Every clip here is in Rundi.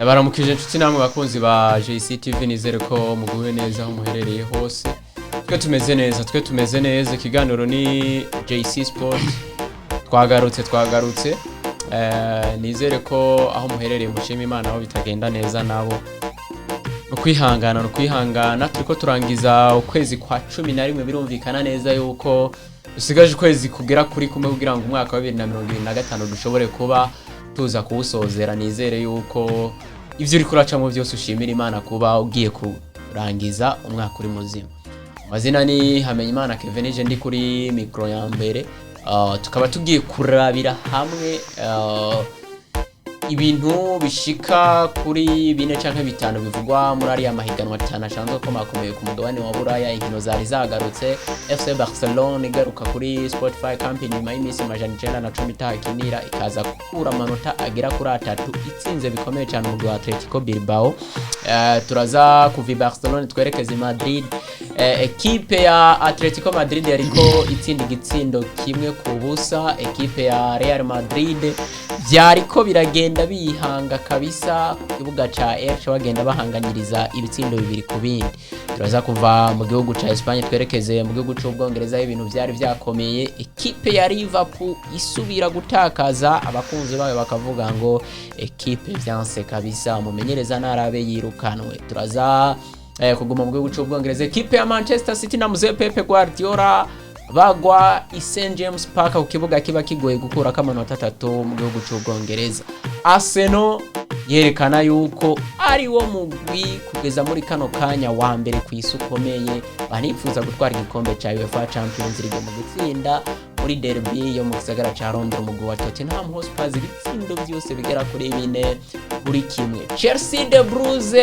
Ndabaramukije inshuti namwe bakunzi ba JCTV. Nizere ko muguwe neza aho muherereye hose. Twe tumeze neza, twe tumeze neza. Ikiganiro ni JC Sport. Twagarutse, twagarutse. Nizere ko aho muherereye mushima Imana, aho bitagenda neza nabo ukwihangana, ukwihangana. Turiko turangiza ukwezi kwa 11. Birumvikana neza yuko dusigaje ukwezi kugera kuri kumwe kugira ngo umwaka wa 2025 dushobore kuba tuza kuwusozera. Nizere yuko ivyo uriko uracamo vyose ushimira Imana kuba ugiye kurangiza umwaka uri muzima. Amazina ni Hamenyimana Kevin, je ndi kuri mikro ya mbere. Tukaba tugiye kurabira hamwe ibintu bishika kuri bine canke bitanu bivugwa muri ariya mahiganwa atanu asanzwe akomakomeye ku mugabane wa Buraya. Inkino zari zagarutse, FC Barcelona igaruka kuri Spotify Camp nyuma y'iminsi 910 itahakinira, ikaza gukura amanota agera kuri atatu, itsinze bikomeye cyane umugwi wa Atletico Bilbao. Turaza kuva i Barcelona twerekeza i Madrid. Ekipe ya Atletico Madrid yariko itsinda igitsindo 1-0 ekipe ya Real Madrid. Vyariko biragenda bihanga kabisa ku kibuga ca Elche, bagenda bahanganyiriza ibitsindo 2 ku bindi. Turaza kuva mu gihugu ca Espagne twerekeze mu gihugu c'Ubwongereza, aho ibintu vyari vyakomeye, ekipe ya Liverpool isubira gutakaza, abakunzi bayo bakavuga ngo ekipe vyanse kabisa, umumenyereza narabe yirukanwe. Turaza kuguma mu gihugu c'Ubwongereza, ekipe ya Manchester City na Mzee Pep Guardiola bagwa i St James Park, ku kibuga kiba kigoye gukurako amanota atatu mu gihugu c'Ubwongereza. Arsenal yerekana yuko ari wo mugwi kugeza muri kano kanya wa mbere ku isi ukomeye, banifuza gutwara igikombe ca UEFA Champions League mu gutsinda muri derby yo mu gisagara ca Londres umugwi wa Tottenham Hotspur ibitsindo byose bigera kuri 4-1. Chelsea the Blues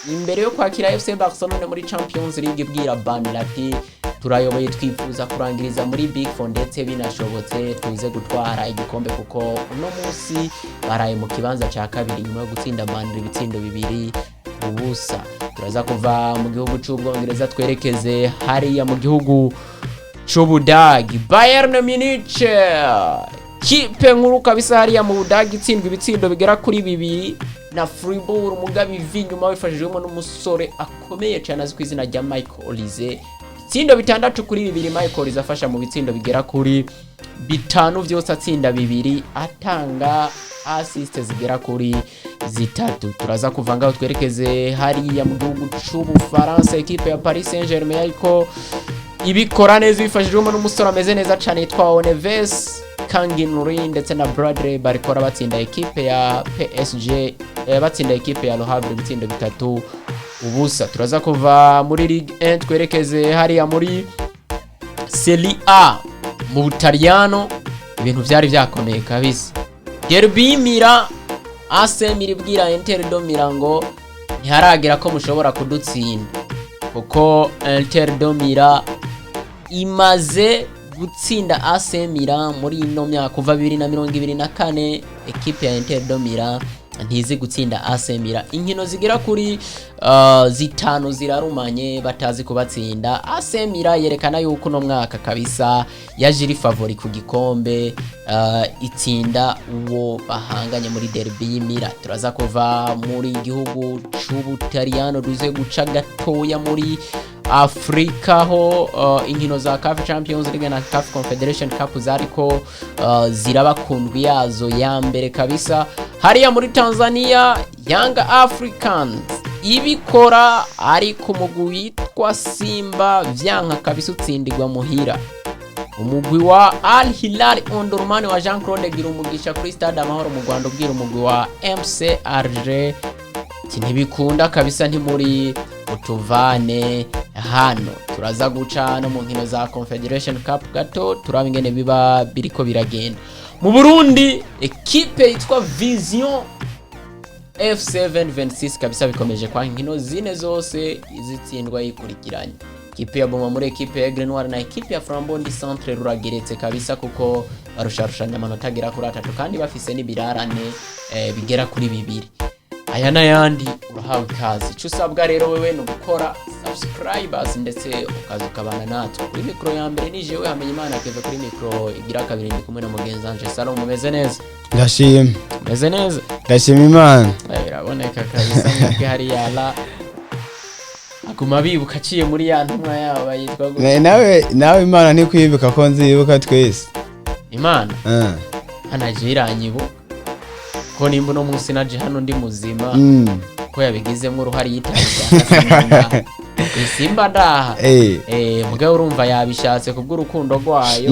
imbere yo kwakira FC Barcelona muri Champions League ibwira Burnley ati: "Turayoboye, twifuza kurangiriza muri Big Four, ndetse binashobotse tuze gutwara igikombe", kuko uno munsi baraye mu kibanza cya kabiri nyuma yo gutsinda Burnley ibitsindo 2-0. Turaza kuva mu gihugu c'Ubwongereza twerekeze hariya mu gihugu c'Ubudagi. Bayern Munich, kipe nkuru kabisa hariya mu Budagi, itsindwa ibitsindo bigera kuri bibiri na Fribourg, mugabe ivi inyuma bifashijwemo n'umusore akomeye cyane azwi ku izina rya Michael Olise, ibitsindo 6-2. Michael Olise afasha mu bitsindo bigera kuri bitanu byose, atsinda bibiri, atanga assist zigera kuri zitatu. Turaza kuva ngaho twerekeze hariya mu gihugu c'Ubufaransa. Ekipe ya Paris Saint-Germain ariko ibikora neza bifashijwemo n'umusore ameze neza cyane yitwa Neves, Kangin Lee ndetse na Bradley Barcola, batsinda ekipe ya PSG, batsinda ekipe ya Le Havre ibitsindo 3-0. Turaza kuva muri Ligue 1 twerekeze hariya muri Serie A mu Butaliyano. Ibintu byari byakomeye kabisa, derby Milan AC Milan ibwira Inter de Milan ngo ntiharagera ko mushobora kudutsinda, kuko Inter de Milan imaze gutsinda AC Milan muri ino myaka kuva 2024. Ekipe ya Inter de Milan ntizi gutsinda AC Milan, inkino zigera kuri zitanu zirarumanye batazi kubatsinda. AC Milan yerekana yuko uno mwaka kabisa yaje iri favori ku gikombe, itsinda uwo bahanganye muri derby y'Imira. Turaza kuva muri gihugu c'Ubutaliyano duze guca gatoya muri Afrika, ho inkino za CAF Champions League na CAF Confederation Cup zariko ziraba ku ndwi yazo ya mbere kabisa. Hariya muri Tanzania, Young Africans ibikora, ariko umugwi witwa Simba vyanka kabisa, utsindirwa muhira. Umugwi wa Al Hilal Omdurman wa Jean Claude Girumugisha kuri Stade Amahoro mu Rwanda ubwira umugwi wa MC Alger ati: "Ntibikunda kabisa, ntimuri utuvane hano." Turaza guca no mu nkino za Confederation Cup gato, turaba ingene biba biriko biragenda. Mu Burundi, ekipe yitwa Vision F726 kabisa bikomeje kwa inkino zine zose izitsindwa yikurikiranye. Ekipe ya Boma muri ekipe ya Aigle Noir na ekipe ya Flambeau du Centre rurageretse kabisa, kuko barusharushanya amanota agera kuri atatu kandi bafise n'ibirarane bigera kuri bibiri. Aya n'ayandi urahawe ikaze. Icyo usabwa rero wewe ni ugukora subscribers ndetse ukaza ukabana natwe. Kuri mikoro ya mbere ni jewe Hamenyimana Keve, kuri mikoro igira kabiri ndi kumwe na mugenzi wanje Salomo. Mumeze neza? Ndashima. Meze neza? Ndashima Imana. Biraboneka. Kuboneka kabisa mwebwe hariya la aguma bibuka aciye muri ya ntumwa yabo yitwa gute? Nawe Imana ntikwibuka ko nzibuka twese. Imana Ah. hanaje iranyibuka ko nimba uno munsi naje hano ndi muzima, ko yabigizemo uruhare yitabye isimba ndaha. Mugabo urumva yabishatse kubw'urukundo rwayo,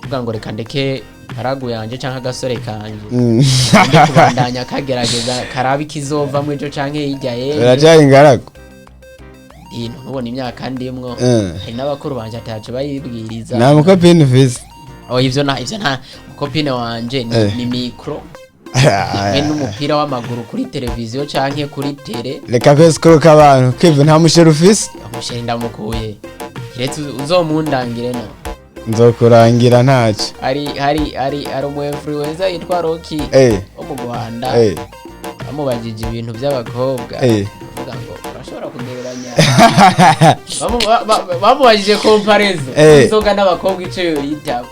kuvuga ngo reka ndeke karagu yanje canke agasore kanje, ndi kubandanya kagerageza karabe ikizovamwo ejo canke hirya y'ejo. Uracari ingaragu? Ino ntubona imyaka ndimwo? Hari n'abakuru banje ataco bayibwiriza. Nta mukopine ufise? Oh, ivyo nta mukopine wanje ni, ni micro hamwe n'umupira w'amaguru kuri televiziyo canke kuri tele. Reka kwesikuruka abantu. Kevin, nta musheri ufise? Umusheri ndamukuye, kiretse uzomundangire no. Nzokurangira ntaco. Hari umu influencer yitwa Rocky wo mu Rwanda, bamubajije ibintu by'abakobwa, avuga ngo urashobora kugereranya, bamubajije comparaison inzoga n'abakobwa ico yoyitaba,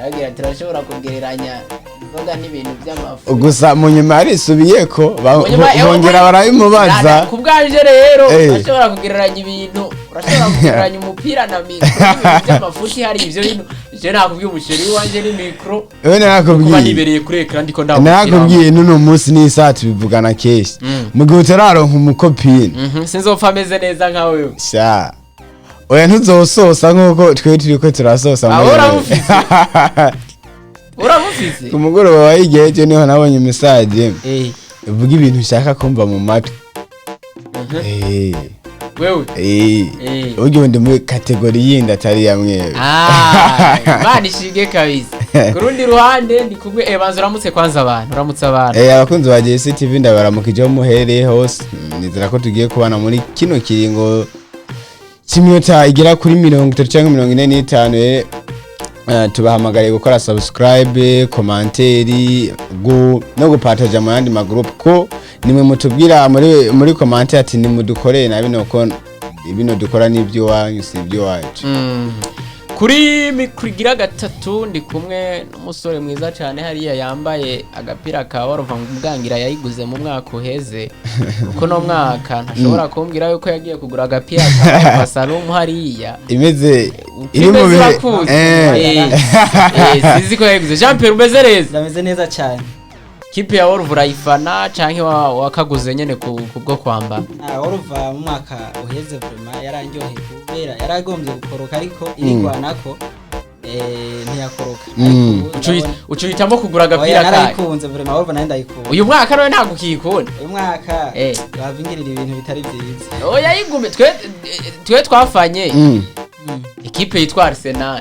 aragira ati turashobora kugereranya inzoga n'ibintu by'amafu. Gusa mu nyuma yarisubiyeko Munyuma, bongera barabimubaza. Ku bwanje rero, urashobora kugereranya ibintu, urashobora kugereranya umupira na micro n'ibintu by'amafuti. Hari ivyo bintu je nakubwiye, umuchéri wanje ni micro, Wewe kuba narakubwiye. nibereye kuri écran ndiko ndawumupira. Narakubwiye n'uno munsi n'isaha tubivugana kenshi, mu gihe utararonka umukopine, Sinzopfa ameze neza nka wewe. Sha, oya, ntuzososa nk'uko twe turiko turasosa Ah, muri uramufise? Uramufise? Ku mugoroba wa igihe niho nabonye message ivuga ibintu ushaka kumva mu matwi. Wewe? Burya undi muri catégorie yindi atari iya mwewe. Ah, Imana ishige kabisa. Ku rundi ruhande ndi kumwe, banza uramutse kwanza abantu, uramutse abantu. Abakunzi ba JCTV ndabaramukije aho muherereye hose. Nizera ko tugiye kubana muri kino kiringo cy'iminota igera kuri 30 cyangwa 45. Tubahamagariye gukora subscribe, commentaire no gupartaja mu yandi magroup, ko nimwe mutubwira muri commentaire ati nimudukoreye na bino, ko bino dukora n'ibyo wanyu si ibyo wacu. Kuri micro igira gatatu ndi kumwe n'umusore mwiza cyane hariya yambaye agapira ka Waruva Mbwangira yayiguze mu mwaka uheze, kuko no mwaka ntashobora kumbwira yuko yagiye kugura agapira ka Salum hariya. Imeze iri mu Imeze bihe urakuzi. Sinzi ko yayiguze. Jean Pierre, umeze neza? Ndameze neza cyane. Kipe ya Wolves urayifana canke wakaguze nyene ku bwo kwambara? Ah, Waruva mu mwaka uheze vraiment yarandyoheye kubera yaragombye gukoroka, ariko irigwanako ntiyakoroka. Ariko ubu Ucuhitamo kugura Oya, agapira kayo? Narayikunze vraiment, Waruva nayo ndayikunda. Uyu mwaka nawe ntabwo ukiyikunda? Uyu mwaka bavingirira ibintu bitari byiza. Oya, yigume. Twe twafanye ikipe yitwa Arsenal,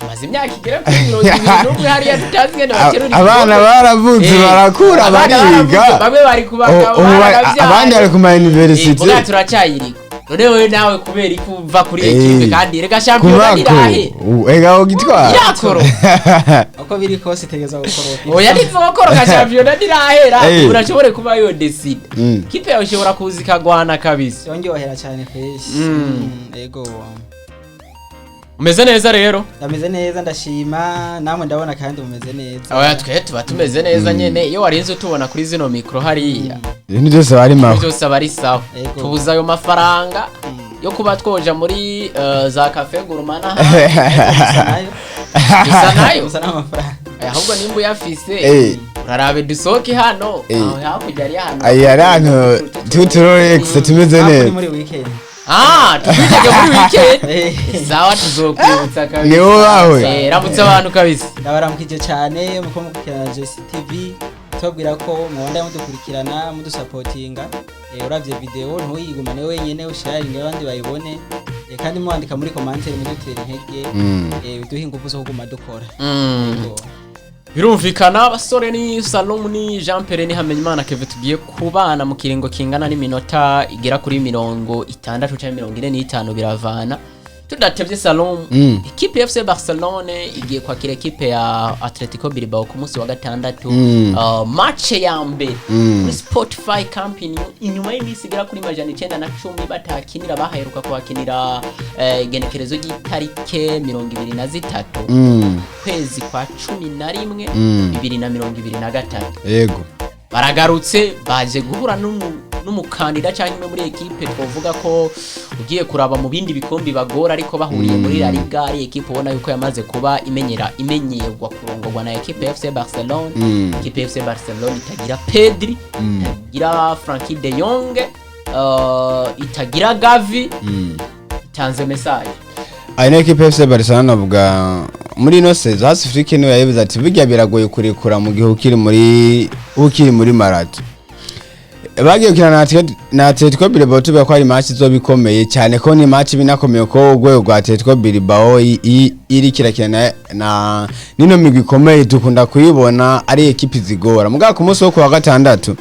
tumaze imyaka igera kuri 21 hariya tutazi ingene baterura Abana igikombe. baravutse, barakura, Abana bariga. baravutse, bamwe bari ku bagabo, Ubu baravyaye. abandi bari ku ma university. Muga turacyayiriko. None wewe nawe kubera iki uva kuri ekipe kandi reka shampiyona Kubako irahe? Ega ugitwara. Irakoro. Uko biri kose itegeza gukoroka. Oya, ntizokoroka, shampiyona ntirahera. Urashobore kuba yo decide, kipe yawe ishobora kuza ikagwana kabisa. Yongyohera cyane fresh. Ego. Umeze neza rero? Ndameze neza, ndashima. Namwe ndabona kandi mumeze neza. Oya, twe tuba tumeze neza nyene. Iyo warinze utubona kuri zino micro hariya, Ibintu byose bari maho. byose aba ari sawa. Ego. Tubuze ayo mafaranga yo kuba twoja muri za café gourmand n'ahandi. Gusa nayo. Gusa nayo. Gusa n'amafaranga. Ahubwo nimba uyafise, Eh. urarabe dusohoke hano, Eh. aho hakurya ari ahantu Ayi, ari ahantu tuturolex tumeze Hapo ni neza. muri weekend. Ah, tukwitege muri weekend. Eh. Sawa, tuzokwibutsa kabisa. Ni wowe. Ramutse abantu kabisa. Ndabaramukije cyane muko mukurikirana JCTV, tubabwira ko mubanda mudukurikirana, mudusapotinga. Uravye video ntuyigumane wenyene, usharinge abandi bayibone. Kandi mwandika muri commentaire mudutera intege, biduha ingufu zo kuguma dukora. Yego. Birumvikana, abasore ni Salom, ni Jean Pierre, ni Hamenyimana Keve. Tugiye kubana mu kiringo kingana n'iminota igera kuri 60 cyangwa 45, biravana. Tudatevye, Salom, ikipe ya FC Barcelone igiye kwakira ekipe ya Atletico Bilbao ku munsi wa gatandatu, match ya mbere kuri Spotify Camp Nou inyuma y'iminsi igera kuri 910 batakinira. Baheruka kuhakinira igenekerezo ry'itarike 23 kwezi kwa 11 2023. Yego. Baragarutse, baje guhura n'umukandida cyangwa imwe muri ekipe twavuga ko ugiye kuraba mu bindi bikombe bagora, ariko bahuriye muri La Liga ari ekipe ubona yuko yamaze kuba imenyera, imenyerwa kurongorwa na ekipe ya FC Barcelona. Ekipe ya FC Barcelona itagira Pedri, itagira Frenkie de Jong, itagira Gavi. Itanze message. Ayi ni ekipe FC Barcelona. Navuga muri ino saison Hansi Flick niwe yabivuze ati burya biragoye kurekura mu gihe ukiri muri marathon. Bagiye gukina na Atletico Bilbao, tuvuga ko ari match izoba ikomeye cyane, ko ni match binakomeye ko urwego rwa Atletico Bilbao iri kirakina na nino migwi ikomeye dukunda kuyibona ari ekipi zigora. Mugabo ku munsi wo kuwa gatandatu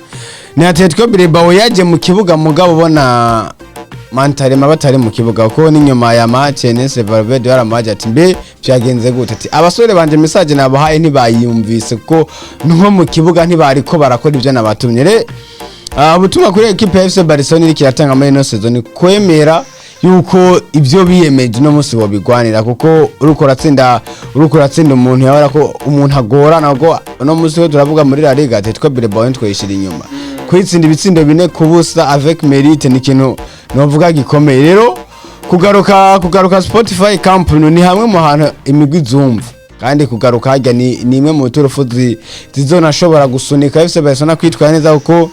ni Atletico Bilbao yaje mu kibuga, mugabo ubona mentalement batari mu kibuga, kuko n'inyuma ya match Ernesto Valverde yaramaje ati: "Mbe vyagenze gute?" Ati: "Abasore banje message nabahaye ntibayumvise, kuko nko mu kibuga ntibariko barakora ivyo nabatumye." Re ubutumwa kuri ekipe ya FC Barcelona iriko iratanga muri ino saison ni kwemera yuko ibyo biyemeje no munsi bobigwanira, kuko uriko uratsinda umuntu yabara ko umuntu agorana, kuko uno munsi ko turavuga muri La Liga, Atletico Bilbao ntitwayishira inyuma. Kwitsinda ibitsindo 4-0 avec mérite ni ikintu novuga gikomeye. Rero kugaruka Spotify Camp Nou ni hamwe mu hantu imigwi izumva, kandi kugaruka harya ni imwe mu turufu zizonashobora gusunika FC Barcelona kwitwara neza, kuko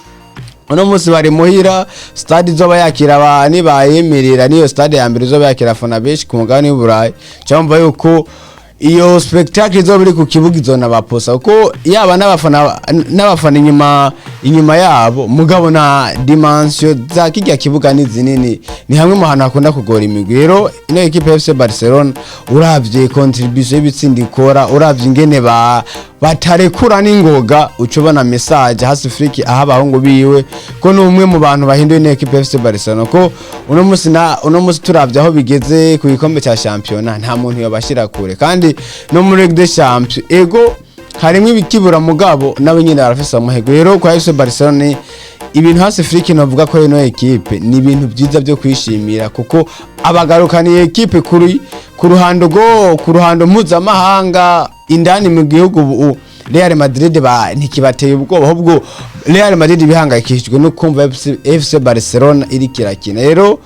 uno munsi bari muhira. Stade izoba yakira abantu bayemerera, niyo stade ya mbere izoba yakira abafana benshi ku mugabane w'Uburayi. Cyangwa yuko iyo spectacle izoba iri ku kibuga izona baposa, kuko yaba n'abafana inyuma yabo, mugabo na dimension za kijya kibuga ni zinini, ni hamwe mu hantu hakunda kugora imigwi. Rero ino equipe ya FC Barcelona, uravye contribution y'ibitsinda ikora, uravye ingene ba batarekura n'ingoga, uca ubona message Hansi Flick aho abahungu biwe, ko ni umwe mu bantu bahinduye ino equipe ya FC Barcelona, ko uno munsi turavye aho bigeze ku gikombe cya shampiyona, nta muntu yobashira kure. Kandi no muri Ligue des Champions, ego harimwo ibikibura, mugabo nabo nyine barafise amahirwe. Rero kwa FC Barcelona, ibintu Hansi Flick novuga ko ino ekipe ni ibintu byiza byo kwishimira, kuko abagarukaniye ekipe kuri ku ruhando go ku ruhando mpuzamahanga. Indani mu gihugu ubu Real Madrid ba ntikibateye ubwoba, ahubwo Real Madrid bihangayikishijwe no kumva FC Barcelona iri kirakina. Rero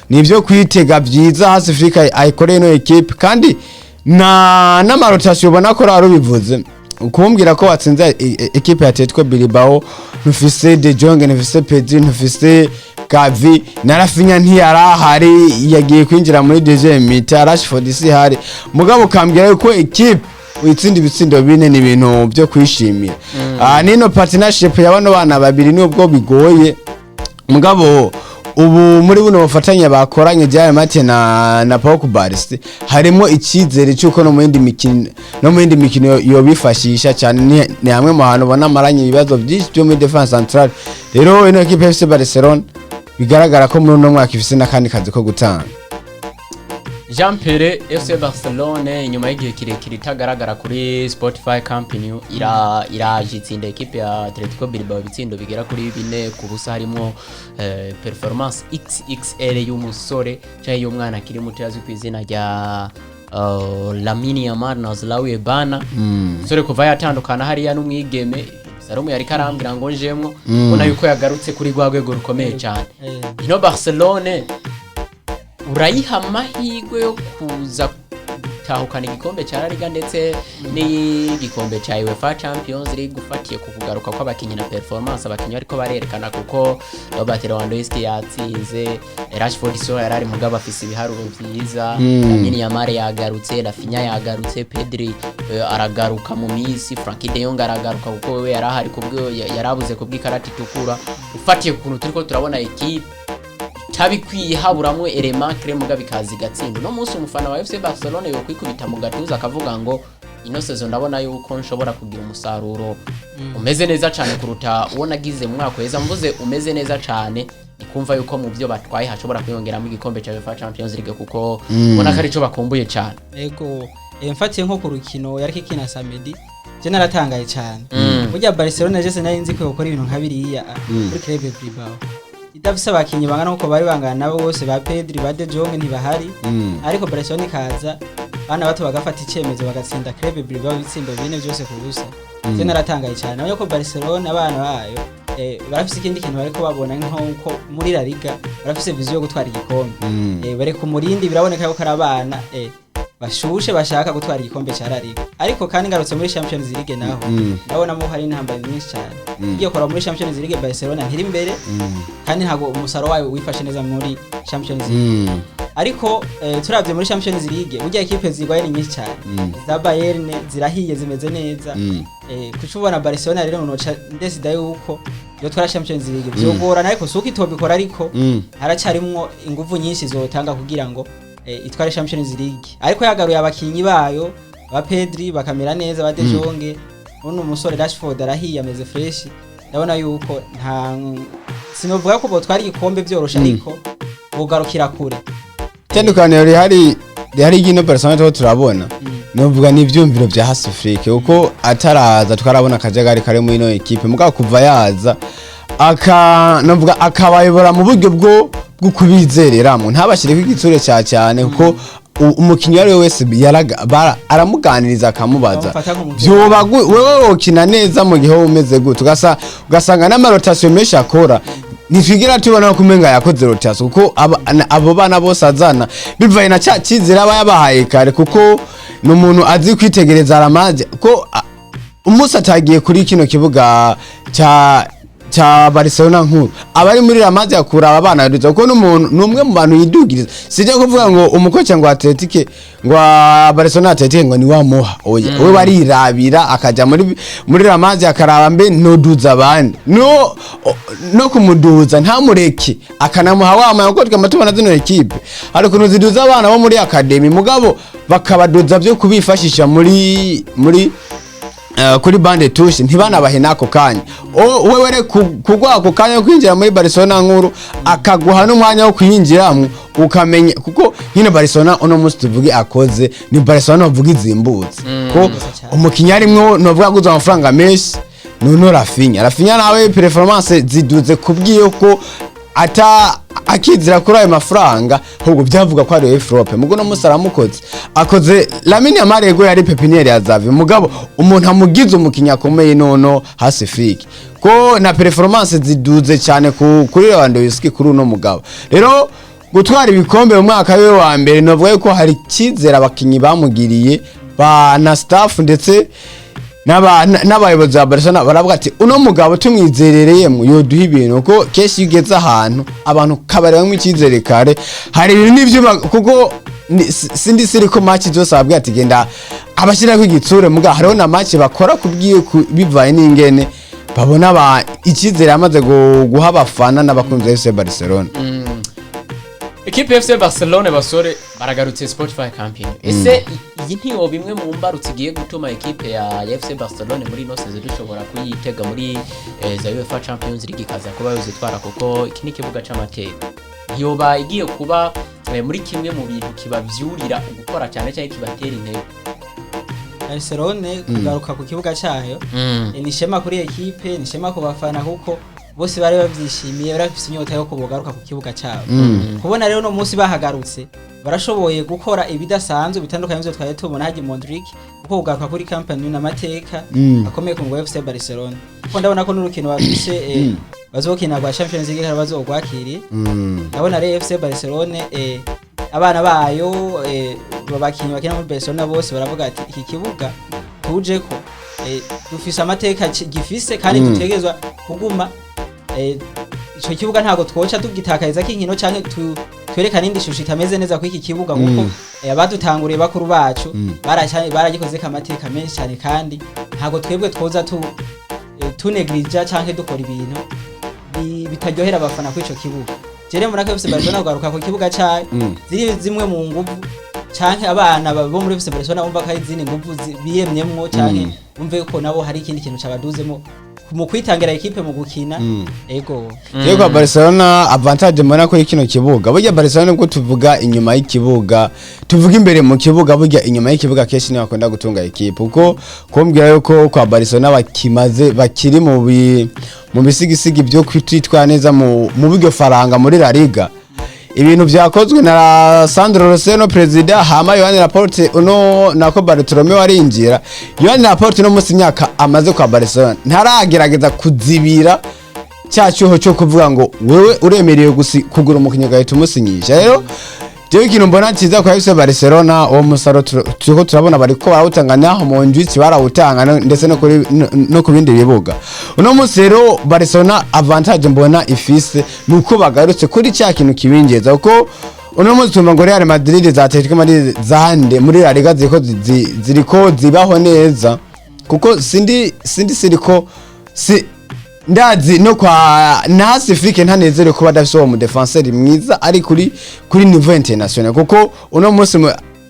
ni ibyo kwitega byiza Hansi Flick ayikoreye ino ekipe, kandi na n'ama rotation ubona ko raro bivuze kumbwira ko watsinze ekipe ya Atletico Bilbao, ntufise De Jong, ntufise Pedri, ntufise Gavi, na Raphinha ntiyarahari, yagiye kwinjira muri deuxième mi-temps, Rashford si hari, mugabo ukambwira yuko ekipe witsinda ibitsindo 4, ni ibintu byo kwishimira. Nino partnership ya bano bana babiri, nubwo bigoye, mugabo ubu muri buno bufatanye bakoranye Gerard Martin na Pau Cubarsí, harimo icyizere cy'uko no mu yindi mikino yobifashisha cyane. Ni hamwe mu hantu ubona amaranye ibibazo byinshi byo muri défense centrale. Rero ino equipe FC Barcelona bigaragara ko muri uno mwaka ifise n'akandi kazi ko gutanga. Jean Pere, FC Barcelone inyuma y'igihe kirekire itagaragara kuri Spotify Camp Nou iraje itsinda ekipe ya Atletico Bilbao ibitsindo bigera kuri 4-0, harimo performance XXL y'umusore cyangwa y'umwana akiri muto azwi ku izina rya Lamine Yamal Nazlawi Ebana. Umusore kuva yatandukana hariya n'umwigeme Salomo yariko arambwira ngo njemwo, ubona yuko yagarutse kuri rwa rwego rukomeye cyane. Ino Barcelone urayiha amahirwe yo kuza gutahukana igikombe cya La Liga ndetse n'igikombe cya UEFA Champions League, ufatiye ku kugaruka kw'abakinnyi na performance abakinnyi bariko barerekana, kuko Robert Lewandowski yatsinze, Rashford so yarari mugabo afise ibiharuro vyiza, Lamine Yamal yagarutse, Raphinha yagarutse, Pedri aragaruka mu minsi, Frenkie de Jong aragaruka kuko wewe yarahari kubwo yarabuze kubw'ikarata itukura. Ufatiye ku kuntu turiko turabona ekipe itabikwiye, haburamwo élément clé, mugabo ikaza igatsinda, uno munsi umufana wa FC Barcelone yokwikubita mu gatuza akavuga ngo ino saison ndabona yuko nshobora kugira umusaruro umeze neza cyane kuruta uwo nagize mu mwaka weza. Mvuze umeze neza cyane ni kumva yuko mu byo batwaye hashobora kwiyongeramo igikombe cya UEFA Champions League, kuko ubona ko arico bakumbuye cyane. Ego, mfatiye nko ku rukino yariko ikina samedi, je naratangaye cyane. Burya Barcelona je sinari nzi ko yokora ibintu nka biriya kuri Club Bilbao idafise abakinyi bangana nkuko bari bangana nabo bose, ba Pedri, ba De Jong ntibahari, ariko Barcelona ikaza, bana bato bagafata icemezo, bagatsinda Club Bilbao ibitsindo 4 byose ku busa. Je naratangaye cyane, nabonye ko Barcelona abana bayo barafise ikindi kintu bariko babona, nk'uko muri La Liga barafise vision yo gutwara igikombe. Bari ku murindi, biraboneka yuko ari abana bashushe bashaka gutwara igikombe ca La Liga. Ariko kandi ngarutse muri Champions League naho, ndabonamo hari intambara nyinshi cyane. Igiye kora muri Champions League, Barcelona ntiri imbere, kandi ntabwo umusaruro wayo wifashe neza muri Champions League. Ariko turavye muri Champions League, burya ekipe zigwaye ni nyinshi cyane. Za Bayern zirahiye, zimeze neza. Kuca ubona Barcelona rero noca ndesida yuko yotwara Champions League vyogorana, ariko suko itobikora, ariko haracyarimwo inguvu nyinshi zotanga kugira ngo itware Champions League. Ariko yagaruye abakinyi bayo ba Pedri bakamera neza, ba De Jong, uno umusore Rashford arahiye, ameze fresh. Ndabona yuko nta sinovuga ko botwara igikombe byoroshe, ariko bogarukira kure. Itandukaniro rihari ry'ino Barcelona tuho turabona, novuga ni ivyumviro vya Hansi Flick, kuko ataraza twarabona akajagari kari muri ino ekipe. Mugabo kuva yaza aka novuga akabayobora mu buryo bwo kubizereramwo, ntabashireko igitsure ca cyane, kuko umukinyi uwo ari we wese aramuganiriza, akamubaza Bamufata nk'umukinyi. vyoba wewe wokina neza mu gihe wowe umeze gute. Ugasanga n'ama rotation menshi akora, ntitwigera tubona ko umenga yakoze rotation, kuko abo bana bose azana bivaye na ca cyizere aba yabahaye kare, kuko ni umuntu azi kwitegereza aramaze ko umunsi atagiye kuri kino kibuga ca Barcelona nkuru, abari muri Ramaze yakura aba bana yaduza, kuko n'umuntu ni umwe mu bantu yidugiriza. Sijya kuvuga ngo umukoca ngo Athletic, ngo Barcelona Athletic, ngo ni wamuha oya, we barirabira akaja muri Ramaze akaraba mbe noduza abandi, no kumuduza ntamureke, akanamuha wama, kuko twama tubona zino ekipe hari ukuntu ziduza abana bo muri academy, mugabo bakabaduza byo kubifashisha muri kuri banc de touche, ntibanabahe n'ako kanya. Wewe re kugwa ako kanya ko kwinjira muri Barcelona nkuru, akaguha n'umwanya wo kuyinjiramo ukamenya, kuko nyine Barcelona uno munsi tuvuge akoze ni Barcelona uvuga izimbutse, ko umukinnyi arimwo novuga aguze amafaranga menshi nuno Raphinha. Raphinha nawe performance ziduze kubwiye ko ata akizira kuri ayo mafaranga, ahubwo byavuga ko ari flop. Mugo no musi aramukoze, akoze Lamine Yamal. Yego yari pépinière ya Xavi, mugabo umuntu amugize umukinnyi akomeye nono Hansi Flick, ko na performance ziduze cyane kuri Lewandowski, kuri uno mugabo. Rero gutwara ibikombe mu mwaka we wa mbere, novuga yuko hari icyizere abakinyi bamugiriye ba na staff ndetse n'abayobozi ba Barcelona, baravuga ati uno mugabo tumwizerereyemo yoduha ibintu, kuko kenshi iyo ugeze ahantu abantu kabarebamo icyizere kare, hari ibintu n'ivyuma, kuko sindi siri ko match zose ababwira ati genda abashyirako igitsure, muga hariho na match bakora kubwiye bivaye n'ingene babona ba icyizere yamaze guha abafana n'abakunzi ba FC Barcelona. Ekipe ya FC Barcelone, basore, baragarutse Spotify Camp Nou. Ese iyi ntiyo bimwe mu mbarutso igiye gutuma ekipe ya FC Barcelone muri ino saison dushobora kuyitega muri za UEFA Champions League, ikaza kuba yozitwara? Kuko iki ni ikibuga c'amateka, ntiyoba igiye kuba muri kimwe mu bintu kibavyurira gukora cyane cyane kibatera intege? Barcelone kugaruka ku kibuga cyayo ni ishema kuri ekipe, ni ishema ku bafana, kuko bose bari bavyishimiye, bari bafise inyota yo kubogaruka ku kibuga cyabo. Kubona rero no munsi bahagarutse barashoboye gukora ibidasanzwe bitandukanye n'ivyo twari tubona haji Montjuic, kuko kugaruka kuri Camp Nou n'amateka akomeye ku mugwi wa FC Barcelona, kuko ndabona ko n'urukino bafise bazokina rwa Champions League hari bazogwakiriye. Ndabona rero FC Barcelone abana bayo babakinyi bakina muri Barcelona bose baravuga ati iki kibuga tuje ko dufise amateka gifise kandi dutegerezwa kuguma ico kibuga, ntabwo twoca tugitakariza k'inkino canke twerekana indi shusho itameze neza kuri iki kibuga, kuko abadutanguriye bakuru bacu baragikozeko amateka menshi cyane, kandi ntabwo twebwe twoza tunegrija canke dukora ibintu bitaryohera abafana kuri ico kibuga. Jere mbona ko FC Barcelona kugaruka ku kibuga cayo ziri zimwe mu nguvu, canke abana bo muri FC Barcelona bumva ko ari izindi nguvu biyemyemwo, canke bumve ko nabo hari ikindi kintu cabaduzemo mu kwitangira ekipe mu gukina. Ego. Jewe kwa Barcelona avantage mbona kuri kino kibuga, burya Barcelona nubwo tuvuga inyuma y'ikibuga, tuvuga imbere mu kibuga, burya inyuma y'ikibuga kenshi niho bakunda gutunga ekipe, kuko kumbwira yuko kwa Barcelona bakimaze bakiri mu bisigisigi byo kwitwara neza mu buryo faranga muri La Liga. Ibintu vyakozwe na Sandro Roseno, president, hama Joan Laporte uno nako Bartolomeo arinjira. Joan Laporte no musi imyaka amaze kwa Barcelona ntaragerageza kuzibira cya cyuho cyo kuvuga ngo wewe uremerewe kugura umukinnyi ugahita umusinyisha. Rero jewe ikintu mbona cyiza kwa FC Barcelona, uwo musaro turiko turabona bariko barawutanga naho mu njwitsi barawutanga ndetse no ku bindi bibuga. Uno munsi rero Barcelona avantage mbona ifise nuko bagarutse kuri cya kintu kibinjeza, kuko uno munsi tumva ngo Real Madrid za Atletico Madrid zande muri La Liga ziriko ziriko zibaho neza, kuko sindi siriko si ndazi no kwa nasi Flick ntanezerewe kuba adafise uwo mudefenseur mwiza ari kuri niveau international, kuko uno munsi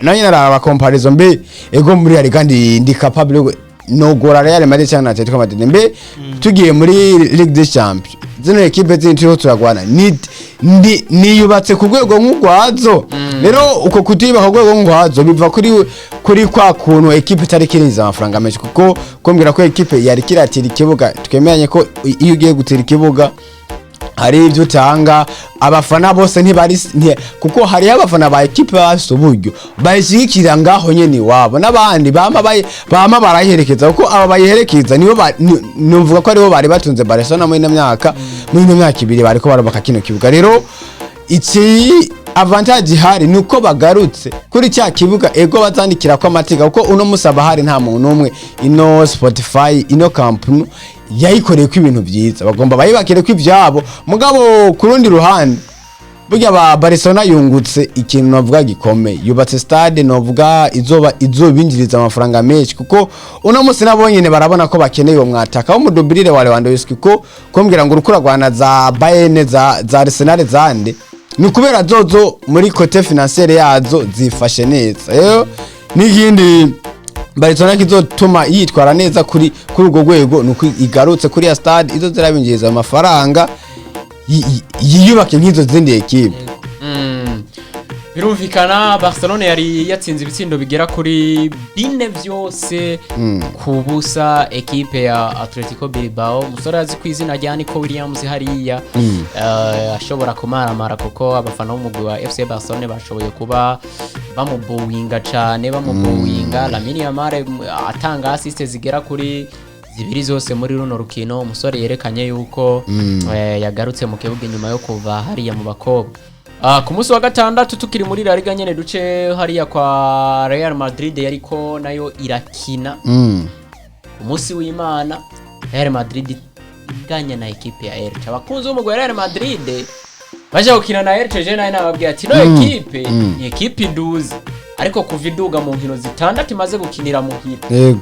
nayo naraba comparaison, mbe ego muri La Liga ndi capable nogora Real Madrid cyangwa na Atletico Madrid? Mbe tugiye muri Ligue des Champions, zino ekipe zindi turiho turagwana ni niyubatse ku rwego nk'urwazo? Rero uko kutiyubaka ku rwego nk'urwazo biva kuri kwa kuntu ekipe itari kirinjiza amafaranga menshi, kuko kumbwira ko ekipe yari kiratira ikibuga, twemeranye ko iyo ugiye gutira ikibuga hari ibyo utanga. Abafana bose ntibari kuko hariho abafana ba ekipe bafise uburyo bayishyigikira ngaho nyene iwabo, n'abandi bama barayiherekeza, kuko aba bayiherekeza nibo numvuga ko aribo bari batunze Barcelona muri ino myaka 2 bariko barubaka kino kibuga. Rero iki avantage ihari ni uko bagarutse kuri cya kibuga, ego bazandikira ko amateka, kuko uno musi abahari nta muntu umwe ino Spotify, ino Camp Nou yayikoreye ko ibintu byiza, bagomba bayibakire ko ivyabo. Mugabo ku rundi ruhande burya ba Barcelona yungutse ikintu novuga gikomeye, yubatse stade novuga izoba izobinjiriza amafaranga menshi, kuko uno musi nabo nyene barabona ko bakeneye uwo mwataka w'umudubirire wa Lewandowski, ko kumbwira ngo urukura rwana za Bayern, za Arsenal zande, ni kubera zozo muri côté financière yazo zifashe neza. Rero n'ikindi Barcelona kizotuma yitwara neza kuri urwo rwego nuko igarutse kuri ya stade izo zirabinjiriza amafaranga, yiyubake nk'izo zindi ekipe. Birumvikana Barcelona yari yatsinze ibitsindo bigera kuri bine byose ku busa ekipe ya Atletico Bilbao. Umusore azi ku izina rya Nico Williams hariya ashobora kumaramara, kuko abafana b'umugwi wa FC Barcelona bashoboye kuba bamubuwinga cane, bamubuwinga. Lamine Yamal atanga assist zigera kuri zibiri zose muri runo rukino. Umusore yerekanye yuko yagarutse mu kibuga inyuma yo kuva hariya mu bakobwa. Ku munsi wa gatandatu, tukiri muri La Liga nyene, duce hariya kwa Real Madrid yariko nayo irakina. Ku munsi w'Imana Real Madrid iganya na ekipe ya Elche. Abakunzi b'umugwi wa Real Madrid baje gukina na Elche, je nayo nababwiye ati no ekipe ni ekipe iduze, ariko kuva iduga mu nkino zitandatu imaze gukinira muhira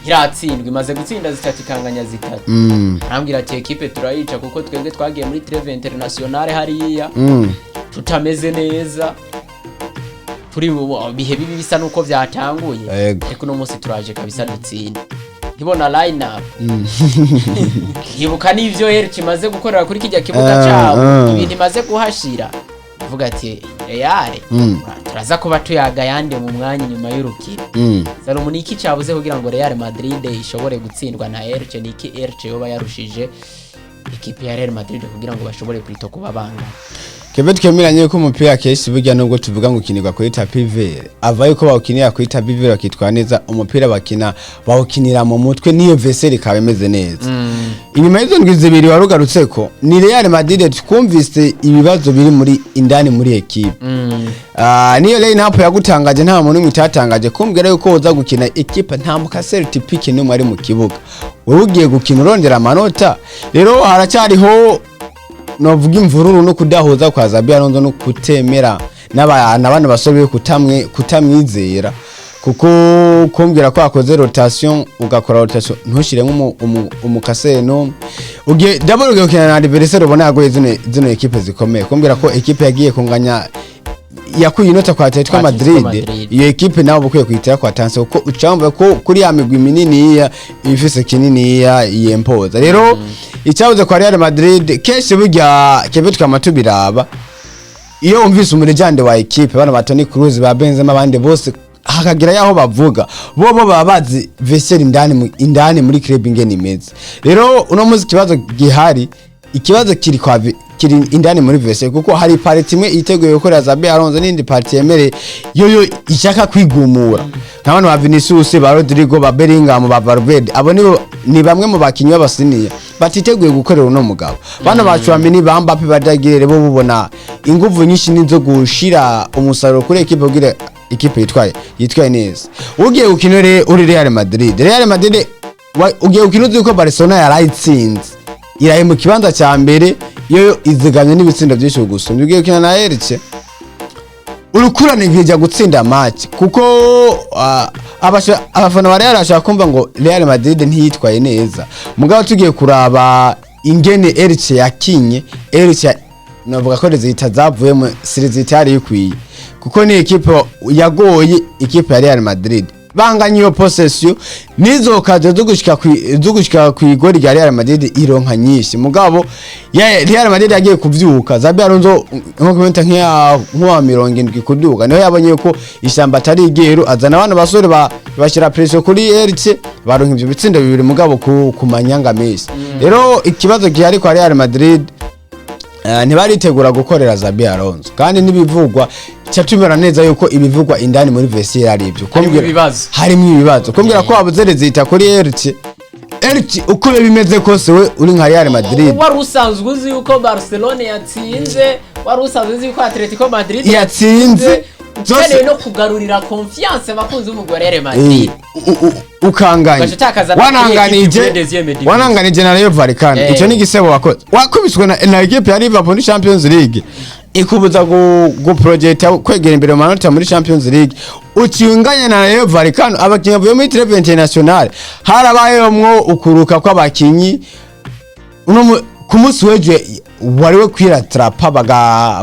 iratsindwa, imaze gutsinda zitatu ikanganya zitatu. Arambwira ati ekipe turayica, kuko twebwe twagiye muri trêve internationale hariya tutameze neza, turi mu bihe bibi bisa nuko byatanguye, ariko uno munsi turaje kabisa dutsinda. Nkibona line up nkibuka n'ivyo Elche imaze gukorera kuri kijya kibuga cabo, ibintu imaze kuhashira, avuga ati Real turaza kuba tuyaga yande mu mwanya nyuma y'urukino. Salomo, ni iki cyabuze kugira ngo Real Madrid ishobore gutsindwa na Elche? Ni iki Elche yoba yarushije ikipe ya Real Madrid kugira ngo bashobore kwita kuba bangana? Kebe twemeranye ko umupira kenshi burya nubwo tuvuga ngo ukinirwa kuri tapis vert, ava yuko bawukinira kuri tapis vert bakitwara neza, umupira bakina bawukinira mu mutwe, niyo vestiaire ikaba imeze neza. Inyuma y'izo ndwi zibiri warugarutse ko ni Real Madrid, twumvise ibibazo biri muri indani muri ekipe. Niyo line up yagutangaje, nta muntu n'umwe itatangaje, kumbwira yuko uza gukina ekipe nta mu casseur typique n'umwe ari mu kibuga, wowe ugiye gukina urondera amanota. Rero haracyariho novuga imvururu no kudahuza kwa Xabi Alonso no kutemera n'abana basore be, kutamwizera, kuko kumbwira ko wakoze rotation, ugakora rotation ntushiremo umu casseur n'umwe, ugiye d'abord ugiye gukina na adversaire ubona yagoye zino ekipe zikomeye, kumbwira ko ekipe yagiye kunganya, yakuye inota kwa Atletico Kwa Atletico Madrid, Madrid. Iyo ekipe nawe ukwiye kuyitira kwa tanse, kuko ucamva ko kuri ya migwi mininiya ifise kininiya yempoza. Rero icyabuze kwa Real Madrid, kenshi burya kebe twama tubiraba, iyo wumvise umu légende wa ekipe, bano ba Toni Kroos, ba Benzema, abandi bose, hakagira yaho bavuga bo baba bazi vestiaire indani indani muri club ingene imeze. Rero uno munsi ikibazo gihari, ikibazo kiri kwa kiri indani muri vestiaire, kuko hari partie imwe yiteguye gukorera Xabi Alonso n'indi partie yemereye yoyo ishaka kwigumura, nk'abantu ba Vinicius, ba Rodrigo, ba Bellingham, ba Valverde. Abo nibo ni bamwe mu bakinyi b'abasiniya batiteguye gukorera uno mugabo. Bana ba Tchouameni, ba Mbappe, badagirere bo bubona inguvu nyinshi nizo gushira umusaruro kuri ekipe kugira ikipe yitwaye neza. Ugiye gukina uri Real Madrid, Real Madrid ugiye gukina uzi ko Barcelona yarayitsinze, iraye mu kibanza cya mbere, yo izigamye n'ibitsindo byinshi gusumba. Ugiye gukina na Elche, urukurane nkijya gutsinda match, kuko abafana ba Real bashaka kumva ngo Real Madrid ntiyitwaye neza. Mugabo tugiye kuraba ingene Elche yakinye, Elche navuga ko résultats zavuyemo si résultats yari ikwiye, kuko ni ekipe yagoye ikipe ya Real Madrid, banganye iyo possession nizo kaje zo gushika ku igori rya Real Madrid ironka nyinshi. Mugabo ya Real Madrid yagiye kuvyuka Xabi Alonso nko kumenta nk'iya nkuwa 70 kuduga, niho yabonye ko ishyamba atari igeru, azana abana basore bashyira pression kuri Elche, baronka ivyo bitsindo bibiri, mugabo ku manyanga menshi. Rero ikibazo gihari kwa Real Madrid, ntibaritegura gukorera Xabi Alonso, kandi n'ibivugwa cyatumira neza yuko ibivugwa indani muri vestiaire ari ibyo. Harimo ibibazo. Harimo ibibazo kumbwira ko wabuze résultat kuri Elche. Elche uko biba bimeze kose, we uri nka Real Madrid, wari usanzwe uzi yuko Barcelone yatsinze, wari usanzwe uzi yuko Atletico Madrid yatsinze, ukeneye no kugarurira confiance abakunzi b'umugwi wa Real Madrid. Ukanganya, Ugaca utakaza na wananganije kuri équipe deuxième division. Wananganije na Rayo Vallecano. Icyo ni igisebo wakoze, wakubiswe na equipe ya Liverpool muri Champions League, ikubuza gu projecta kwegera imbere mu manota muri Champions League, ukinganya na Rayo Vallecano. Abakinyi bavuye muri trêve internationale, harabayemwo ukuruka kw'abakinyi. Uno ku munsi w'ejo wari we kwiratrapa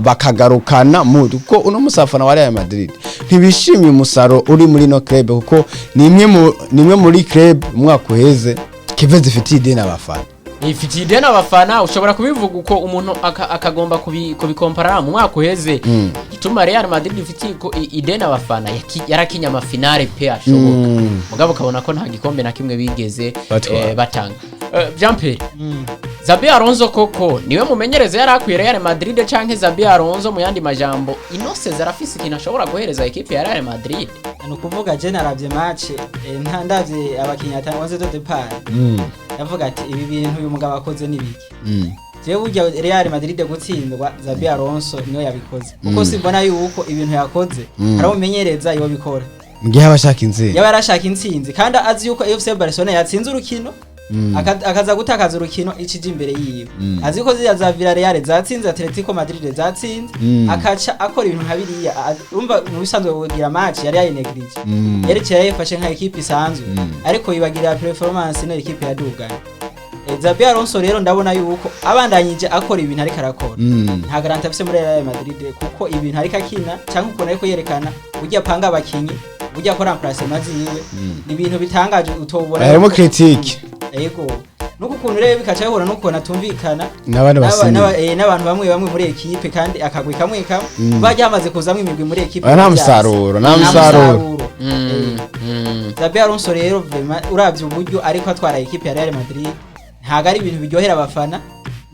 bakagarukana mu kuko uno musi abafana wa Real Madrid ntibishimiye umusaruro uri muri no club, kuko ni imwe muri club umwaka uheze keve zifitiye ideni abafana. Ifitiye ideni abafana, ushobora kubivuga uko umuntu akagomba kubikomparara mu mwaka uheze. Gituma Real Madrid ifitiye ideni abafana, yarakinye amafinale pe ashoboka, mugabo ukabona ko nta gikombe na kimwe bigeze batwara. Batanga. Jean Pierre, Xabi Alonso koko niwe mumenyereza yari akwiye Real Madrid, canke Xabi Alonso mu yandi majambo Inose arafise ikintu ashobora guhereza ekipe ya Real Madrid? Ni ukuvuga je naravye match, nta ndavye abakinyi atanga onze de départ, ndavuga ati ibi bintu uyu mugabo akoze ni biki? Jewe burya Real Madrid gutsindwa, Xabi Alonso niwe yabikoze, kuko simbona yuko ibintu yakoze hari umumenyereza iyo bikora. Mu gihe aba ashaka intsinzi. Yaba yarashaka intsinzi kandi azi yuko FC Barcelona yatsinze urukino, akaza gutakaza urukino ikije imbere yiwe, azi ko ziriya za Villarreal zatsinze, Atletico Madrid zatsinze, akaca akora ibintu nka biriya. Urumva mu bisanzwe kugira match yari yayinegirije, yerekeye yayifashe nka ekipe isanzwe, ariko yibagira performance no ekipe yaduganye. Xabi Alonso rero ndabona yuko abandanyije akora ibintu ariko arakora, nta garantie afise muri Real Madrid, kuko ibintu ariko akina cyangwa ukuntu ariko yerekana uburyo apanga abakinyi, uburyo akora remplacement ziwe, ni ibintu bitangaje utobona. Harimo critique. Yego, nuko ukuntu rero bikaca bihura n'ukuntu atumvikana n'abandi basinye. N'abantu bamwe bamwe muri ekipe, kandi akagwi kamwe kamwe bajya hamaze kuzamwo imigwi muri ekipe. Oya, nta musaruro, nta musaruro. Xabi Alonso rero vraiment uravye uburyo ariko atwara ekipe ya Real Madrid, ntago ari ibintu biryohera abafana